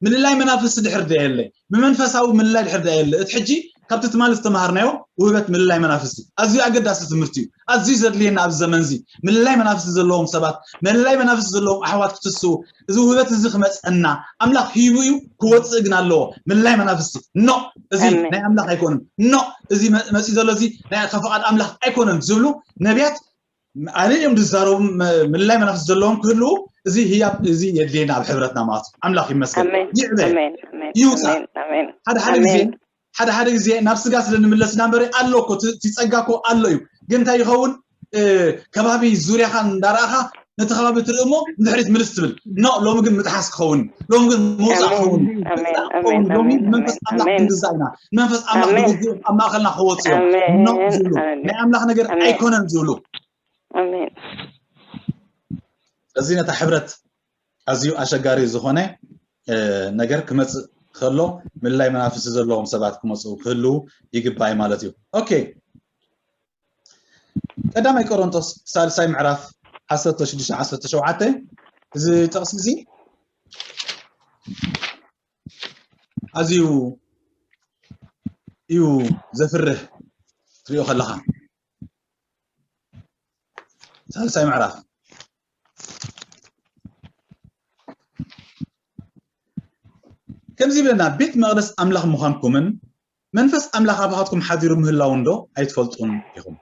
ምልላይ መናፍስቲ ድሕር ደየለ ብመንፈሳዊ ምልላይ ድሕር ደየለ እቲ ሕጂ ካብቲ ትማሊ ዝተምሃርናዮ ውህበት ምልላይ መናፍስቲ ኣዝዩ ኣገዳሲ ትምህርቲ እዩ ኣዝዩ ዘድልየና ኣብዚ ዘመን እዚ ምልላይ መናፍስቲ ዘለዎም ሰባት ምልላይ መናፍስቲ ዘለዎም ኣሕዋት ክትስኡ እዚ ውህበት እዚ ክመፀና ኣምላኽ ሂቡ እዩ ክወፅእ ግን ኣለዎ ምልላይ መናፍስቲ ኖ እዚ ናይ ኣምላኽ ኣይኮንን ኖ እዚ መፂ ዘሎ እዚ ናይ ከፍቓድ ኣምላኽ ኣይኮነን ዝብሉ ነቢያት ኣነ እዮም ዝዛረቡ ምልላይ መናፍስቲ ዘለዎም ክህልው እዚ ህያብ እዚ የድልየና ኣብ ሕብረትና ማለት ኣምላኽ ይመስገን ይዕበ ይውፃ ሓደ ሓደ ግዜ ሓደ ሓደ ግዜ ናብ ስጋ ስለ ንምለስ ኢና እምበር ኣሎ እኮ እቲ ጸጋ እኮ ኣሎ እዩ ግን እንታይ ይኸውን ከባቢ ዙርያኻ እንዳረኣኻ ነቲ ከባቢ ትርኢ እሞ ንድሕሪት ምልስ ትብል ኖ ሎሚ ግን ምጥሓስ ክኸውን ሎሚ ግን ምውፃእ ክኸውን ሎሚ መንፈስ ኣምላኽ ክንግዛእ ኢና መንፈስ ኣምላኽ ብግዝኡ ኣብ ማእኸልና ክወፅኦም ኖ ዝብሉ ናይ ኣምላኽ ነገር ኣይኮነን ዝብሉ እዚ ነታ ሕብረት ኣዝዩ ኣሸጋሪ ዝኾነ ነገር ክመፅእ ከሎ ምልላይ መናፍስቲ ዘለዎም ሰባት ክመፅኡ ክህልው ይግባእ ማለት እዩ ኦኬ ቀዳማይ ቆሮንቶስ ሳልሳይ ምዕራፍ ዓሰርተ ሽዱሽተ ዓሰርተ ሸውዓተ እዚ ጥቕሲ እዚ ኣዝዩ እዩ ዘፍርህ ትሪኦ ከለኻ ሳልሳይ ምዕራፍ ከምዚ ይብለና ቤት መቕደስ ኣምላኽ ምዃንኩምን መንፈስ ኣምላኽ ኣባኻትኩም ሓዲሩ ምህላው እንዶ ኣይትፈልጡን ኢኹም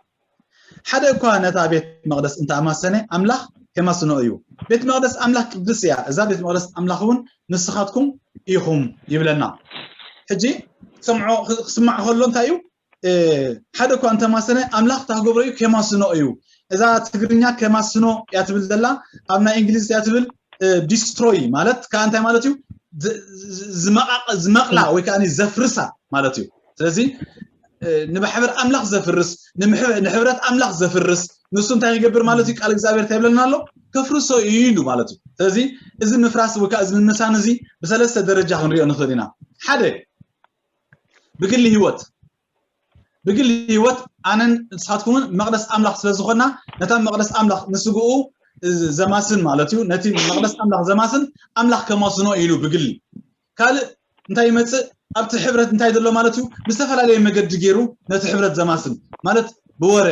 ሓደ እኳ ነታ ቤት መቕደስ እንተኣማሰነ ኣምላኽ ከማስኖ እዩ ቤት መቕደስ ኣምላኽ ቅዱስ እያ እዛ ቤት መቕደስ ኣምላኽ እውን ንስኻትኩም ኢኹም ይብለና ሕጂ ክሰምዖ ክስማዕ ከሎ እንታይ እዩ ሓደ እኳ እንተማሰነ ኣምላኽ ታክገብሮ እዩ ከማስኖ እዩ እዛ ትግርኛ ከማስኖ እያ ትብል ዘላ ኣብ ናይ እንግሊዝ እያ ትብል ዲስትሮይ ማለት ከዓ እንታይ ማለት እዩ ዝመቕላ ወይ ከዓ ዘፍርሳ ማለት እዩ ስለዚ ንማሕበር ኣምላኽ ዘፍርስ ንሕብረት ኣምላኽ ዘፍርስ ንሱ እንታይ ይገብር ማለት እዩ ቃል እግዚኣብሔር እንታይ ይብለና ኣሎ ከፍርሶ እዩ ኢሉ ማለት እዩ ስለዚ እዚ ምፍራስ ወይ ከዓ እዚ ምምሳን እዚ ብሰለስተ ደረጃ ክንሪኦ ንኽእል ኢና ሓደ ብግሊ ህይወት ብግሊ ህይወት ኣነን ንስኻትኩምን መቕደስ ኣምላኽ ስለ ዝኾና ነታ መቕደስ ኣምላኽ ንስግኡ ዘማስን ማለት እዩ ነቲ መቕደስ ኣምላኽ ዘማስን ኣምላኽ ከማስኖ ኢሉ ብግሊ ካልእ እንታይ ይመፅእ ኣብቲ ሕብረት እንታይ ዘሎ ማለት እዩ ብዝተፈላለየ መገዲ ገይሩ ነቲ ሕብረት ዘማስን ማለት ብወረ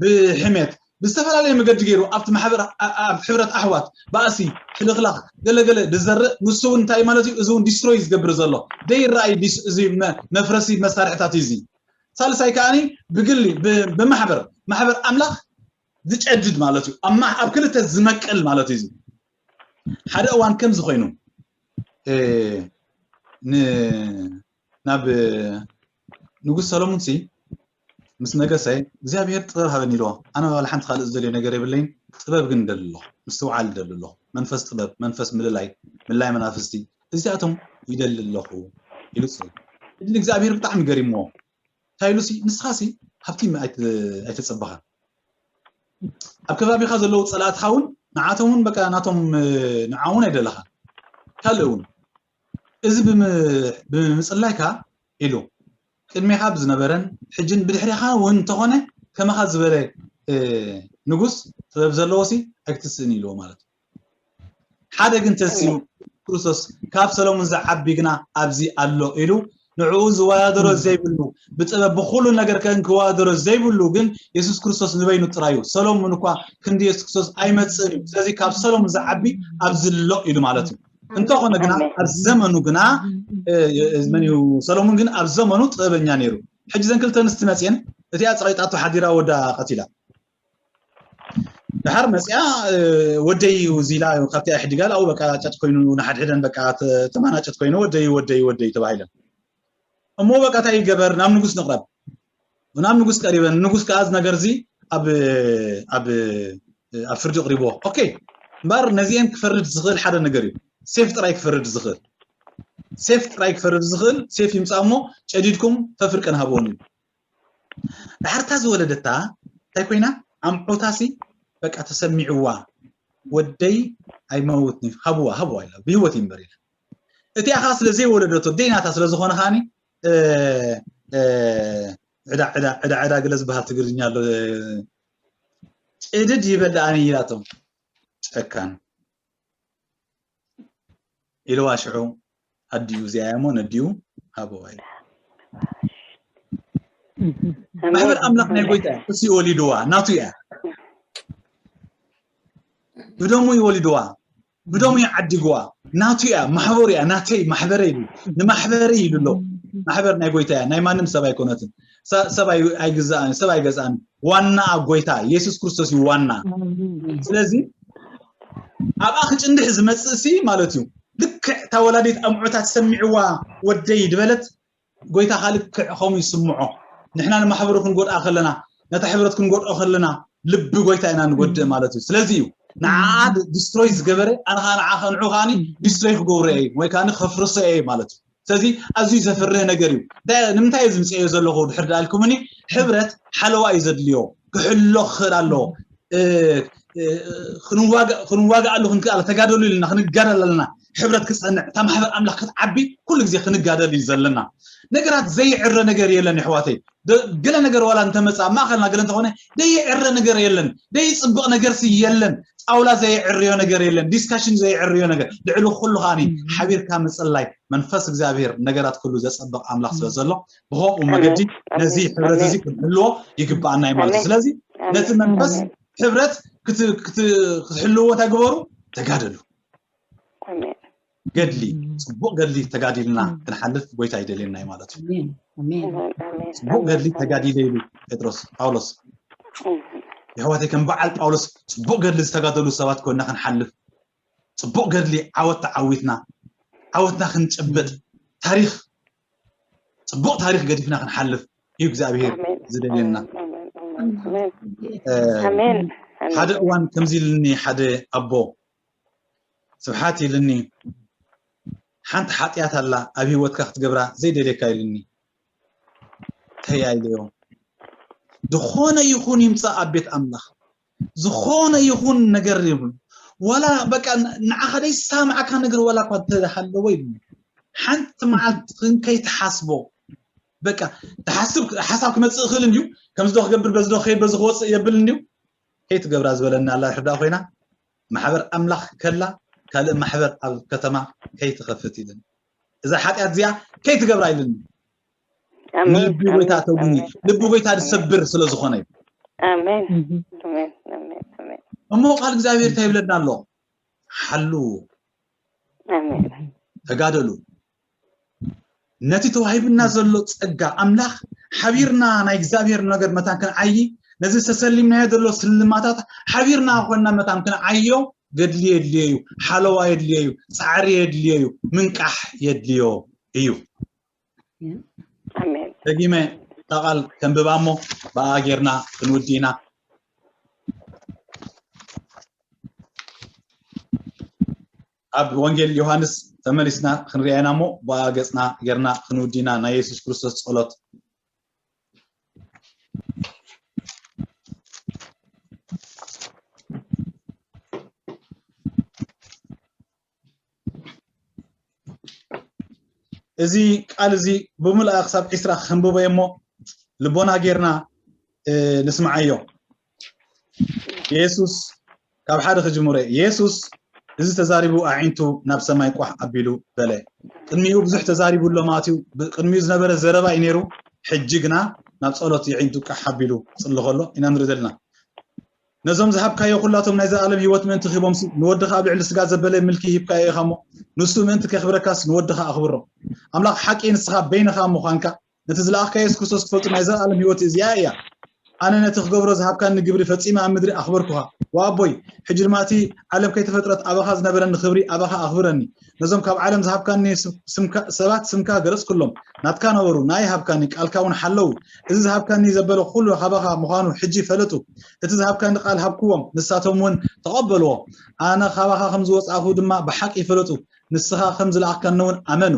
ብሕሜት ብዝተፈላለየ መገዲ ገይሩ ኣብቲ ማሕበር ኣብ ሕብረት ኣሕዋት ባእሲ ሕልኽላኽ ገለገለ ዝዘርእ ንሱ እውን እንታይ ማለት እዩ እዚ እውን ዲስትሮይ ዝገብር ዘሎ ደይረኣይ እዚ መፍረሲ መሳርሕታት እዩ እዚ ሳልሳይ ከዓኒ ብግሊ ብማሕበር ማሕበር ኣምላኽ ዝጨድድ ማለት እዩ ኣብ ክልተ ዝመቅል ማለት እዩ ሓደ እዋን ከምዚ ኮይኑ ናብ ንጉስ ሰሎሙን ሲ ምስ ነገሰ እግዚኣብሔር ጥበብ ሃበኒ ኢልዎ ኣነ ባባል ሓንቲ ካልእ ዝደልዮ ነገር የብለይን ጥበብ ግን ይደሊ ኣለኹ ምስትውዓል ይደሊ ኣለኹ መንፈስ ጥበብ መንፈስ ምልላይ ምልላይ መናፍስቲ እዚኣቶም ይደሊ ኣለኹ ኢሉ ጸልዩ። እዚ እግዚኣብሔር ብጣዕሚ ገሪምዎ። እንታይ ኢሉሲ ንስኻሲ ሃብቲ ኣይተ- ኣይተጸበኻን። ኣብ ከባቢኻ ዘለዉ ጸላእትኻ እውን ንዓቶም እውን በቃ ናቶም ንዓ እውን ኣይደለኻን። ካልእ እውን እዚ ብም- ብምጽላይካ ኢሉ ቅድሜኻ ብዝነበረን ሕጅን ብድሕሬኻ እውን እንተኾነ ከማኻ ዝበለ ንጉስ ጥበብ ዘለዎሲ ኣይክትስእን ኢልዎ ማለት እዩ። ሓደ ግን ተሲኡ ክርስቶስ ካብ ሰሎሙን ዝዓቢ ግና ኣብዚ ኣሎ ኢሉ ንዕኡ ዝወዳደሮ ዘይብሉ ብጥበብ ብኩሉ ነገር ከን ክወዳደሮ ዘይብሉ ግን የሱስ ክርስቶስ ንበይኑ ጥራዩ። ሰሎሙን እኳ ክንዲ የሱስ ክርስቶስ ኣይመጽእን እዩ። ስለዚ ካብ ሰሎሙን ዝዓቢ ኣብዚ ኣሎ ኢሉ ማለት እዩ። እንተኾነ ግና ኣብ ዘመኑ ግና መን እዩ ሰሎሙን ግን ኣብ ዘመኑ ጥበበኛ ነይሩ። ሕጂ ዘን ክልተ ኣንስቲ መፅየን እቲኣ ፀቒጣቶ ሓዲራ ወዳ ቀቲላ። ድሓር መፅያ ወደይ እዩ ዚላ ካብቲ ኣሕዲጋ ኣብኡ በቃ ጨጥ ኮይኑ ንሓድሕደን በቃ ተማናጨት ኮይኑ ወደይ ወደይ ወደይ ተባሂለን። እሞ በቃ እንታይ ይገበር ናብ ንጉስ ንቕረብ ናብ ንጉስ ቀሪበን ንጉስ ከዓ እዚ ነገር እዚ ኣብ ኣብ ኣብ ፍርዲ ቅሪቦ ኦኬ እምበር ነዚአን ክፈርድ ዝኽእል ሓደ ነገር እዩ ሴፍ ጥራይ ክፈርድ ዝኽእል ሴፍ ጥራይ ክፈርድ ዝኽእል ሴፍ ይምፃእ እሞ ጨዲድኩም ተፍርቀን ሃብዎን እዩ ድሓርታ ዝወለደታ እንታይ ኮይና ኣምዖታሲ በቃ ተሰሚዕዋ ወደይ ኣይመውትኒ ሃብዋ ሃብዋ ኢላ ብህይወት ይንበር ኢላ እቲኣ ከዓ ስለ ዘይወለደቶ ደይናታ ስለ ዝኾነ ከዓኒ ዕዳ ዕዳ ዕዳ ዕዳ ገለ ዝበሃል ትግርኛ ኣሎ ጭድድ ይበል ኣነ ኢላቶም ጨካን ኢልዋ ሽዑ ኣዲኡ እዚኣ እሞ ነዲኡ ሃበዋ ኢሉ ማሕበር ኣምላኽ ናይ ጎይታ እሱ ይወሊድዋ ናቱ እያ ብደሙ ይወሊድዋ ብደሙ ይዓዲግዋ ናቱ እያ ማሕበሩ እያ ናተይ ማሕበረይ ኢሉ ንማሕበረይ ኢሉ ኣሎ ማሕበር ናይ ጎይታ እያ ናይ ማንም ሰብ ኣይኮነትን ሰብ ኣይግዛእን ሰብ ኣይገዝኣን ዋና ጎይታ የሱስ ክርስቶስ እዩ ዋና ስለዚ ኣብኣ ክጭንድሕ ዝመፅእ ሲ ማለት እዩ ልክዕ እታ ወላዲት ኣምዑታት ሰሚዕዋ ወደይ ዝበለት ጎይታ ካልእ ክዕ ከምኡ ይስምዖ ንሕና ንማሕበሩ ክንጎድኣ ከለና ነታ ሕብረት ክንጎድኦ ከለና ልቢ ጎይታ ኢና ንጎድእ ማለት እዩ ስለዚ እዩ ንዓኣ ዲስትሮይ ዝገበረ ኣነ ከዓ ንዓ ንዑ ከዓኒ ዲስትሮይ ክገብሮ እየ ወይ ከዓ ከፍርሶ እየ ማለት እዩ ስለዚ ኣዝዩ ዘፍርህ ነገር እዩ ንምንታይ እዩ ዝምፅአዮ ዘለኹ ድሕር ዳልኩምኒ ሕብረት ሓለዋ እዩ ዘድልዮ ክሕሎ ክኽእል ኣለዎ ክንዋጋእሉ ክንክኣል ተጋደሉ ኢልና ክንጋደል ኣለና ሕብረት ክፀንዕ እታ ማሕበር ኣምላኽ ክትዓቢ ኩሉ ግዜ ክንጋደል እዩ ዘለና ነገራት ዘይዕረ ነገር የለን ይሕዋተይ ገለ ነገር ዋላ እንተመፃ ማእኸልና ገለ እንተኾነ ዘይዕረ ነገር የለን ዘይፅብቕ ነገር የለን ጣውላ ዘይዕርዮ ነገር የለን ዲስካሽን ዘይዕርዮ ነገር ልዕሊ ኩሉ ከዓኒ ሓቢርካ ምፅላይ መንፈስ እግዚኣብሔር ነገራት ኩሉ ዘፀብቕ ኣምላኽ ስለ ዘሎ ብኸምኡ መገዲ ነዚ ሕብረት እዚ ክንሕልዎ ይግባኣና እዩ ማለት እዩ ስለዚ ነቲ መንፈስ ሕብረት ክትሕልዎ እንታይ ግበሩ ተጋደሉ ገድሊ ፅቡቅ ገድሊ ተጋዲልና ክንሓልፍ ጎይታ ይደልየና እዩ ማለት እዩ ፅቡቅ ገድሊ ተጋዲለ ኢሉ ጴጥሮስ ጳውሎስ የሕዋተይ ከም በዓል ጳውሎስ ፅቡቅ ገድሊ ዝተጋደሉ ሰባት ኮይና ክንሓልፍ ፅቡቅ ገድሊ ዓወት ተዓዊትና ዓወትና ክንጭብጥ ታሪክ ፅቡቅ ታሪክ ገዲፍና ክንሓልፍ እዩ እግዚኣብሄር ዝደልየና ሓደ እዋን ከምዚ ኢልኒ ሓደ ኣቦ ስብሓት ኢልኒ ሓንቲ ሓጢኣት ኣላ ኣብ ህይወትካ ክትገብራ ዘይደልየካ ኢልኒ ተያይለዮ ዝኾነ ይኹን ይምፃእ ኣብ ቤት ኣምላኽ ዝኾነ ይኹን ነገር ይብሉ ዋላ በቃ ንዓኻ ዘይሰማዕካ ነገር ዋላ እኳ እንተሃለወ ይብሉ ሓንቲ መዓልቲ ክንከይትሓስቦ በቃ ትሓስብ ሓሳብ ክመፅእ ይኽእል እንድዩ ከምዚ ዶ ክገብር በዚ ዶ ክኸይድ በዚ ክወፅእ የብል እንድዩ ከይትገብራ ዝበለና ኣላ ሕዳ ኮይና ማሕበር ኣምላኽ ከላ ካልእ ማሕበር ኣብ ከተማ ከይትኸፍት ኢልን እዛ ሓጢኣት እዚኣ ከይትገብራ ኢልን ንልቢ ጎይታ ተጉኒ ልቢ ጎይታ ዝሰብር ስለ ዝኾነ እዩ እሞ ቃል እግዚኣብሔር እንታይ ይብለና ኣሎ ሓልዉ ተጋደሉ ነቲ ተዋሂብና ዘሎ ጸጋ ኣምላኽ ሓቢርና ናይ እግዚኣብሔር ነገር መታን ክንዓዪ ነዚ ዝተሰሊምናዮ ዘሎ ስልማታት ሓቢርና ኮይና መታን ክንዓዮ ገድሊ የድልዮ እዩ ሓለዋ የድልዮ እዩ ጻዕሪ የድልዮ እዩ ምንቃሕ የድልዮ እዩ ደጊመ እታ ቃል ከንብባ እሞ ብኣ ጌርና ክንውዲ ኢና ኣብ ወንጌል ዮሃንስ ተመሊስና ክንሪኣ ኢና እሞ፣ ብኣ ገጽና ጌርና ክንውዲና ናይ የሱስ ክርስቶስ ጸሎት። እዚ ቃል እዚ ብምልኣ ክሳብ ዒስራ ክንብቦ እሞ፣ ልቦና ጌርና፣ እ፣ ንስምዓዮ። የሱስ ካብ ሓደ ክጅምሮ እየ። የሱስ እዚ ተዛሪቡ ኣዒንቱ ናብ ሰማይ ቋሕ ኣቢሉ በለ። ቅድሚኡ ብዙሕ ተዛሪቡ ኣሎ ማለት እዩ። ብ-፣ ቅድሚኡ ዝነበረ ዘረባ እዩ ነይሩ። ሕጂ ግና ናብ ጸሎት የዒንቱ ቃሕ ኣቢሉ ክጽሊ ከሎ ኢና ንርኢ ዘለና። ነዞም ዝሃብካዮ ኩላቶም ናይ ዘላለም ህይወት ምእንቲ ክህቦምሲ፣ ንወድኻ ኣብ ልዕሊ ስጋ ዘበለ ምልኪ ሂብካዮ ኢኻ እሞ፣ ንሱ ምእንቲ ከኽብረካስ ንወድኻ ኣኽብሮ። ኣምላኽ ሓቂ ንስኻ በይንኻ ምዃንካ፣ ነቲ ዝለኣኽካዮ የሱስ ክርስቶስ ክፈልጡ ናይ ዘላለም ህይወት እዚኣ እያ። ኣነ ነቲ ክገብሮ ዝሃብካኒ ግብሪ ፈጺመ ኣብ ምድሪ ኣኽበርኩኻ። ወኣቦይ፣ ሕጂ ድማ እቲ ዓለም ከይተፈጥረት ኣባኻ ዝነበረኒ ክብሪ ኣባኻ ኣኽብረኒ። ነዞም ካብ ዓለም ዝሃብካኒ ስም-፣ ስምካ-፣ ሰባት ስምካ ገለጽኩሎም። ናትካ ነበሩ፣ ናይ ሃብካኒ፣ ቃልካ እውን ሓለዉ። እዚ ዝሃብካኒ ዘበለ ኩሉ ካባኻ ምዃኑ ሕጂ ፈለጡ። እቲ ዝሃብካኒ ቃል ሃብክዎም፣ ንሳቶም እውን ተቐበልዎ። ኣነ ካባኻ ከም ዝወጻእኹ ድማ ብሓቂ ይፈለጡ። ንስኻ ከም ዝለኣኽካኒ እውን ኣመኑ።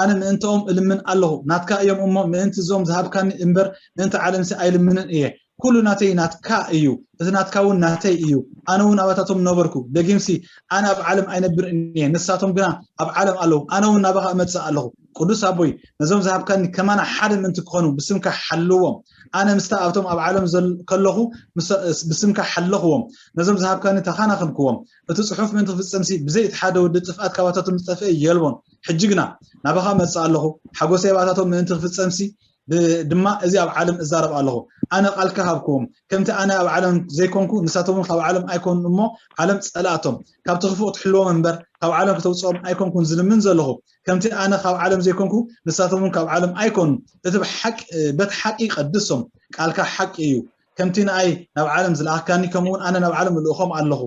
ኣነ ምእንትኦም እልምን ኣለኹ፣ ናትካ እዮም እሞ፣ ምእንቲ እዞም ዝሃብካኒ እምበር፣ ምእንቲ ዓለምሲ ኣይልምንን እየ። ኩሉ ናተይ ናትካ እዩ፣ እቲ ናትካ እውን ናተይ እዩ። ኣነ እውን ኣባታቶም ነበርኩ። ደጊምሲ፣ ኣነ ኣብ ዓለም ኣይነብርን እየ፣ ንሳቶም ግና ኣብ ዓለም ኣለዉ። ኣነ እውን ናባኻ እመጽእ ኣለኹ። ቅዱስ ኣቦይ፣ ነዞም ዝሃብካኒ ከማና ሓደ ምእንቲ ክኾኑ፣ ብስምካ ሓልዎም። ኣነ ምስታ ኣብቶም ኣብ ዓለም ዘል-፣ ከለኹ፣ ምስ-፣ ብስምካ ሓለኽዎም። ነዞም ዝሃብካኒ ተኻናኸንክዎም። እቲ ጽሑፍ ምእንቲ ክፍጸምሲ፣ ብዘይ እቲ ሓደ ወዲ ጥፍኣት ካባታቶም ዝጠፍአ የልቦን። ሕጂ ግና ናባኻ እመጽእ ኣለኹ። ሓጎሰይ ኣባታቶም ምእንቲ ክፍጸምሲ፣ ብ-፣ ድማ እዚ ኣብ ዓለም እዛረብ ኣለኹ። ኣነ ቃልካ ሃብክዎም። ከምቲ ኣነ ኣብ ዓለም ዘይኮንኩ፣ ንሳቶም እውን ካብ ዓለም ኣይኮኑን እሞ፣ ዓለም ጸልኣቶም። ካብቲ ክፉእ ክትሕልዎም እምበር፣ ካብ ዓለም ክተውጽኦም ኣይኮንኩን ዝልምን ዘለኹ። ከምቲ ኣነ ካብ ዓለም ዘይኮንኩ፣ ንሳቶም እውን ካብ ዓለም ኣይኮኑን። እቲ ብሓቂ፣ በቲ ሓቂ ቀድሶም። ቃልካ ሓቂ እዩ። ከምቲ ንኣይ ናብ ዓለም ዝለኣኽካኒ፣ ከምኡ እውን ኣነ ናብ ዓለም እልእኾም ኣለኹ።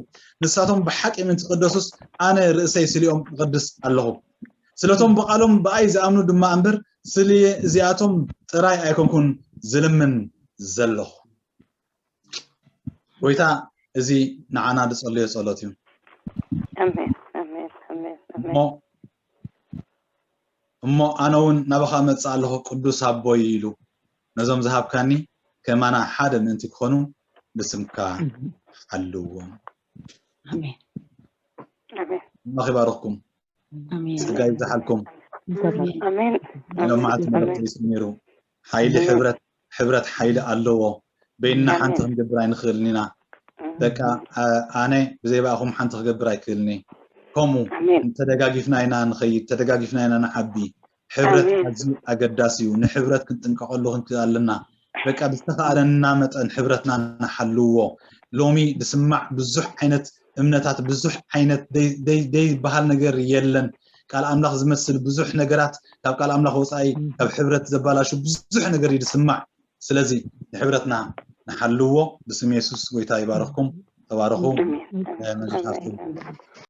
ንሳቶም ብሓቂ ምእንቲ ክቅደሱስ፣ ኣነ ርእሰይ ስሊኦም እቕድስ ኣለኹ። ስለቶም ብቓሎም ብኣይ ዝኣምኑ ድማ እምበር፣ ስለ እዚኣቶም ጥራይ ኣይኮንኩን ዝልምን ዘለኹ። ጎይታ፣ እዚ ንዓና ዝጸለዮ ጸሎት እዩ። ኣሜን፣ ኣሜን፣ ኣሜን፣ ኣሜን። እሞ፣ እሞ ኣነ እውን ናባኻ እመጽእ ኣለኹ ቅዱስ ኣቦይ ኢሉ፣ ነዞም ዝሃብካኒ ከማና ሓደ ምእንቲ ክኾኑ ብስምካ ሓልዎም። ኣሜን። ኣሜን። ኣምላኽ ይባርኽኩም። ኣሜን። ጸጋ ይብዝሓልኩም። ኣሜን። ኣሜን። ሎማዓንቲ ኣሜን። መልእኽቲ እዩ ነይሩ። ሓይሊ ኣሜን። ሕብረት፣ ሕብረት ሓይሊ ኣለዎ። በይንና ሓንቲ ኣሜን። ክንገብር ኣይንኽእልን ኢና። ኣሜን። በቃ፣ ኣ-፣ ኣነ ብዘይ ብኣኹም ሓንቲ ክገብር ኣይክእልን እየ። ከምኡ ኣሜን። ተደጋጊፍና ኢና ንኸይድ፣ ተደጋጊፍና ኢና ንዓቢ። ሕብረት ኣሜን። ኣዝዩ ኣገዳሲ እዩ። ንሕብረት ክንጥንቀቐሉ ክንክእል ኣለና። በቃ ብዝተኻእለና መጠን ሕብረትና ንሓልዎ። ሎሚ ዝስማዕ ብዙሕ ዓይነት እምነታት፣ ብዙሕ ዓይነት ደይ-፣ ደይ-፣ ደይበሃል ነገር የለን። ቃል ኣምላኽ ዝመስል ብዙሕ ነገራት ካብ ቃል ኣምላኽ ወጻኢ ካብ ሕብረት ዘባላሹ ብዙሕ ነገር እዩ ዝስማዕ። ስለዚ ንሕብረትና ንሓልዎ። ብስም የሱስ ጎይታ ይባርኽኩም። ተባረኹ። ኣሜን። እ፣ መዝሓፍኩም። ኣሜን።